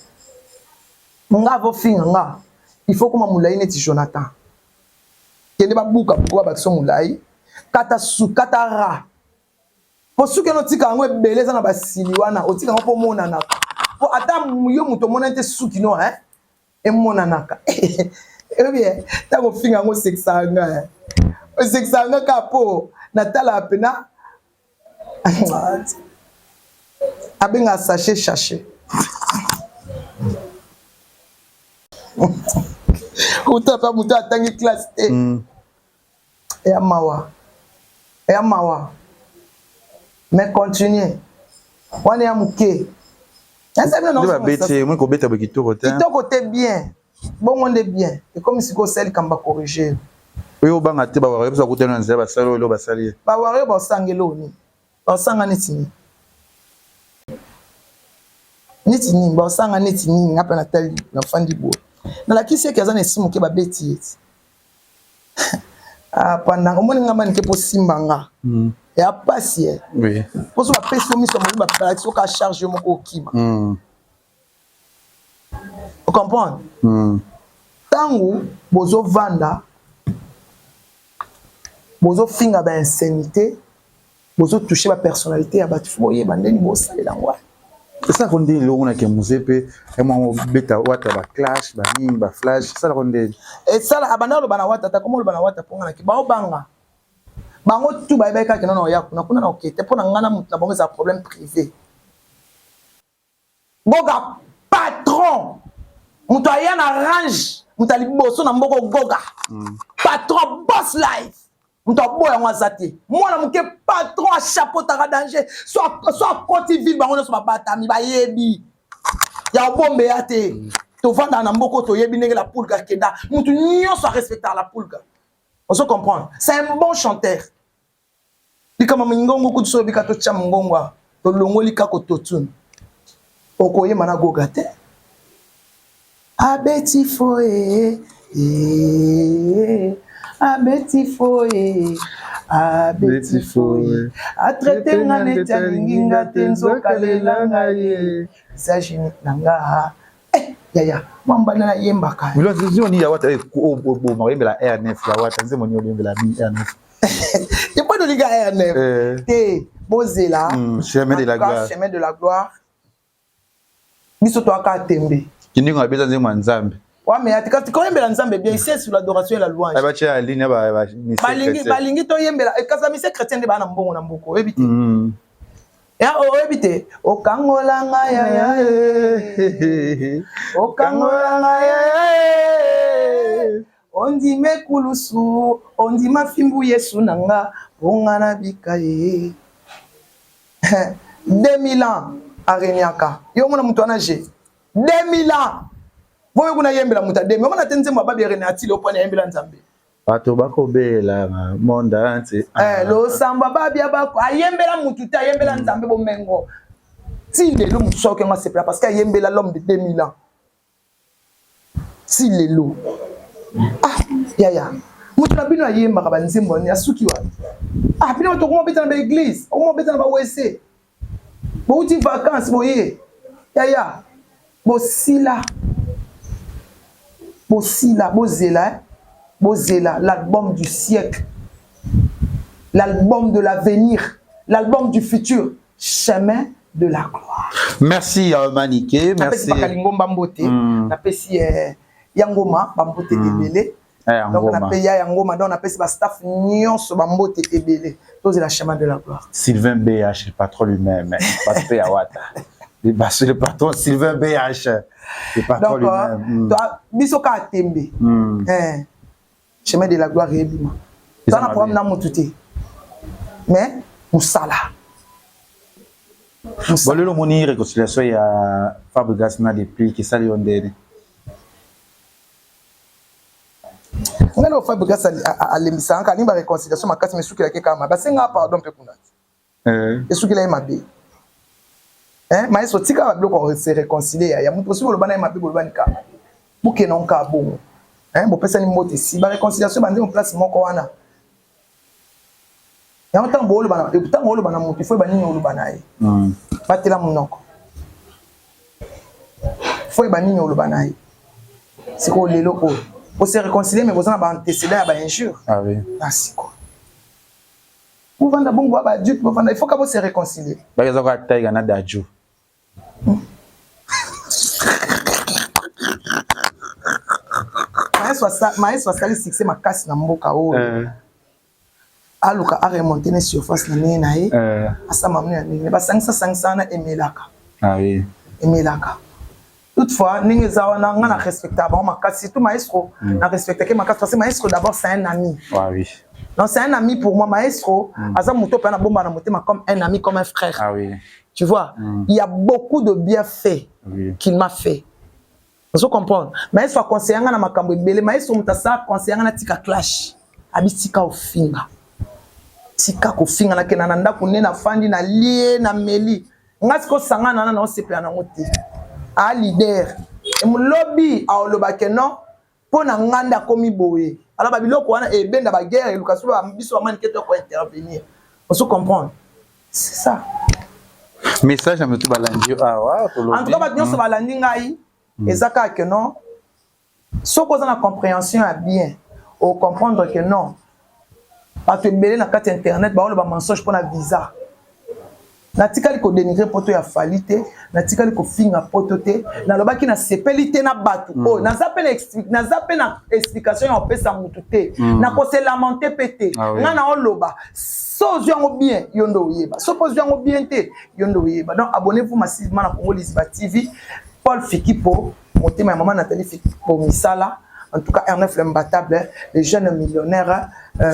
Nga avofinga nga, il faut koma molai neti Jonathan. Kende babuka buka babakisa molai, kata su kata ra po suki wana otika yango ebele eza na basili wana otika yango mpo omonanaka, po ata yo moto omonani te suki no hein emonanaka. Oyebi ntango ofinga yango osekisaka nga, osekisaka nga kaka po natalaka pena abengaka sachet sachet uta mpe moto atangi classe te. Eya mawa, eya mawa, mais continue wana ya moke. Babeti ye moi kobeta boye kitoko te. Kitoko te, bien bongo nde bien. Ekomi sikoyo osali likambo bacorriger. Oyo obanga te, bawarrior biso bakutani na nzela, basali oyo basali ye. Bawarrior basanga eloko nini? Basanga neti nini? Neti nini basanga? Neti nini? Nga mpe natali, nafandi boye, nalakisi eke aza na esi moke, babeti ye ti. Ah, pendant omoni nga manike mpo simba nga ya pasi ye mpo so bapesi yo miso ya molimo, balakisi yo ka charge yo moko okima. Ocomprendre? Ntango bozovanda, bozofinga bainsanité, bozotouche bapersonnalité ya bato, fo boyeba ndeni bosalela yango wana. Esalaka ndeni eloko monaki muse mpe mwa obeta wata baclash banini baflash, esalaka ndeni? Esala abanda oloba na wata, ata koma oloba na wata mpo nga naki baobanga bango tu bayebaki kaka na oya kuna kuna na okete mpo na nga na motu na bango ezala problème privé. Goga patron, moto aya na range, moto ya liboso na mboka Goga. Patron boss life, moto aboya yango aza te. Mwana moke patron achapotaka danger, so akoti ville, bango nyonso babatami, bayebi ya obombe ya te. Tovandaka na mboka, toyebi ndenge la pulga akenda, motu nyonso arespectaka la pulga. Ozo comprendre? C'est un bon chanteur. Likambo mingongo kutu so oyebika, totya mongongo, tolongoli kaka ototune, okoyemba na Goga te. Abeti foye, abeti foye, abeti foye, atraite nga neti alingi nga te, nzoka lela nga ye visage unique na nga. Eh, yaya mwa mbanda nayembaka. Nzembo nini ya wata oboma oyembela R9 ya wata? Nzembo nini oyembela nini R9? Epo tolinga R9 te, bozela. Chemin de la gloire. Chemin de la gloire, biso toyaka tembe. Kindingo abeta nzembo ya Nzambe. Wameya te koyembela Nzambe bien ici sur l'adoration et la louange. Batia ya ligne. Balingi, balingi toyembela kasi bamusiciens chrétien nde baa na mbongo na mboka, oyebi te? Ya oyebi te, okangolanga yaya, okangolanga yaya, ondima ekulusu, ondima fimbu Yesu na nga mpo nga nabika ye. 2000 ans aregnaka, yo omona moto wana je 2000 ans boyo kuna yembela moto ya 2000, omona te nzembo ababi erene atili oponi ayembela Nzambe. Bato bakobela monde entier. Eh, losambo babia bako ayembela mutu te, ayembela Nzambe bomengo. Ti lelo motu soki yango asepela parce que ayembela l'homme de 2000 ans. Ti lelo, ah yaya, moto na bino ayembaka banzembo ani asuki wapi? Ah, bino bato okoma obeta na baéglise, okoma obeta na bawese, bouti vacance boye. Yaya, bosila, bosila, bozela, eh? Bozela l'album du siècle, l'album de l'avenir, l'album du futur, Chemin de la gloire. Merci Manike, merci. Napesi Bakalingomba mbote. Napesi ya ngoma bambote ebele. Donc nape ya ya ngoma, donc napesi bastaff nyonso bambote ebele. Tozela Chemin de la gloire. Sylvain BH, le patron lui-même, patron ya wata, le patron Sylvain BH, le patron lui-même. Biso kaka tembe. Chemin de la gloire eyebima, toza na problème na motu te, mais Mosala. Bon, lelo omoni réconciliation ya Fabregas na Deplick esali yo ndeni? Ngai na Fabregas alembisaka kaka alingi ba réconciliation makasi mais esukelaki kaka mabe. Asengaka pardon mpe kuna te. Eh. Esukela ye mabe. Eh, maestro tika ba biloko se réconcilier ya ya moto soki oloba na ye mabe bolobani kaka mabe. Bokende yango kaka bongo. Eh, bopesani mbote si ba réconciliation banzembo place moko wana. Yango ntango booloba na ntango oloba na moto il faut yeba nini oloba na ye. Batela monoko. Faut yeba nini oloba na ye. Sikoyo lelo oyo bo se réconcilier mais boza na ba antécédents ya ba injures. Ah oui. Na sikoyo. Bovanda bongo ba adulte bovanda il faut ka bo se réconcilier. Ba eza ka Tiger na Dadju. Maestro asali succès makasi na mboka oyo. Eh. Aluka a remonter na surface na ndenge na ye. Eh. Asama na ndenge basangisa sangisa wana emelaka. Ah oui. Emelaka. Toutefois, ndenge eza wana nga na respecta bango makasi surtout maestro mm. na respectake makasi parce que maestro d'abord c'est un ami. Ah oui. Non, c'est un ami pour moi maestro aza moto pe na bomba na motema comme un ami comme un frère. Ah oui. Tu vois, il y a beaucoup de bienfaits oui. qu'il m'a fait. Ozo comprendre? Maestro aconseille nga na makambo ebele, maestro moto asa conseille nga na tika clash. Abi tika ofinga. Tika kofinga na kenda na ndako nde nafandi na lie na meli. Nga siko sangana na na osepela nango te. A leader. Lobi aoloba ke non mpo na nga nde akomi boye. Alors ba biloko wana ebenda ba guerre eluka so ba biso ba manike to ko intervenir. Ozo comprendre? C'est ça. Message na moto balandi yo awa tolobi. En tout cas bato nyonso balandi ngai eza kaka que non soki oza na comprehension ya bien o comprendre que non bato ebele na kati ya internet baoloba mensonge mpo na visa. Natikali ko denigrer poto ya Fally te, natikali kofinga poto te, nalobaki nasepeli te na bato oyo. Naza pe na naza pe na explication ya kopesa mutu te. Nako se lamenter pe te. Ah oui. Nga naoloba so ozwi yango bien yo nde oyeba, soki ozwi yango bien te yo nde oyeba. Donc abonnez-vous massivement na Congo Liziba TV. Paul Fikipo, motema ya mama Nathalie Fikipo misala. En tout cas, R9 l'imbattable, le jeune millionnaire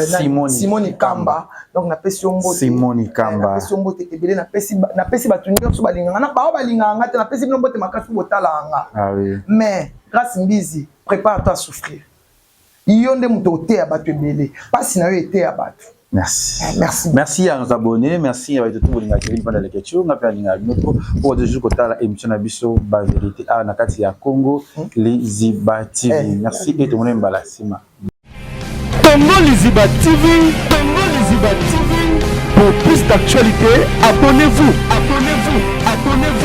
Simoni, Simoni Kamba. Donc, napesi yo mbote. Simoni Kamba. Napesi yo mbote ebele, napesi napesi bato nyonso balingaka nga. Bao balingaka nga te, napesi bino mbote makasi botala nga. Ah oui. Mais Grâce Mbizi, prépare-toi à souffrir. Yo nde moto oteya bato ebele. Pasi na yo eteya bato. Merci. Eh, merci. Merci à nos abonnés, merci à tout le monde qui a Leketchou, nga pe alinga bino trop pour toujours kotala émission na biso ba vérité a na kati ya Congo Liziba TV. Eh. Merci et tout le monde mbala sima. Congo Liziba TV, Congo Liziba TV. Pour plus d'actualités, abonnez-vous, abonnez-vous, abonnez-vous.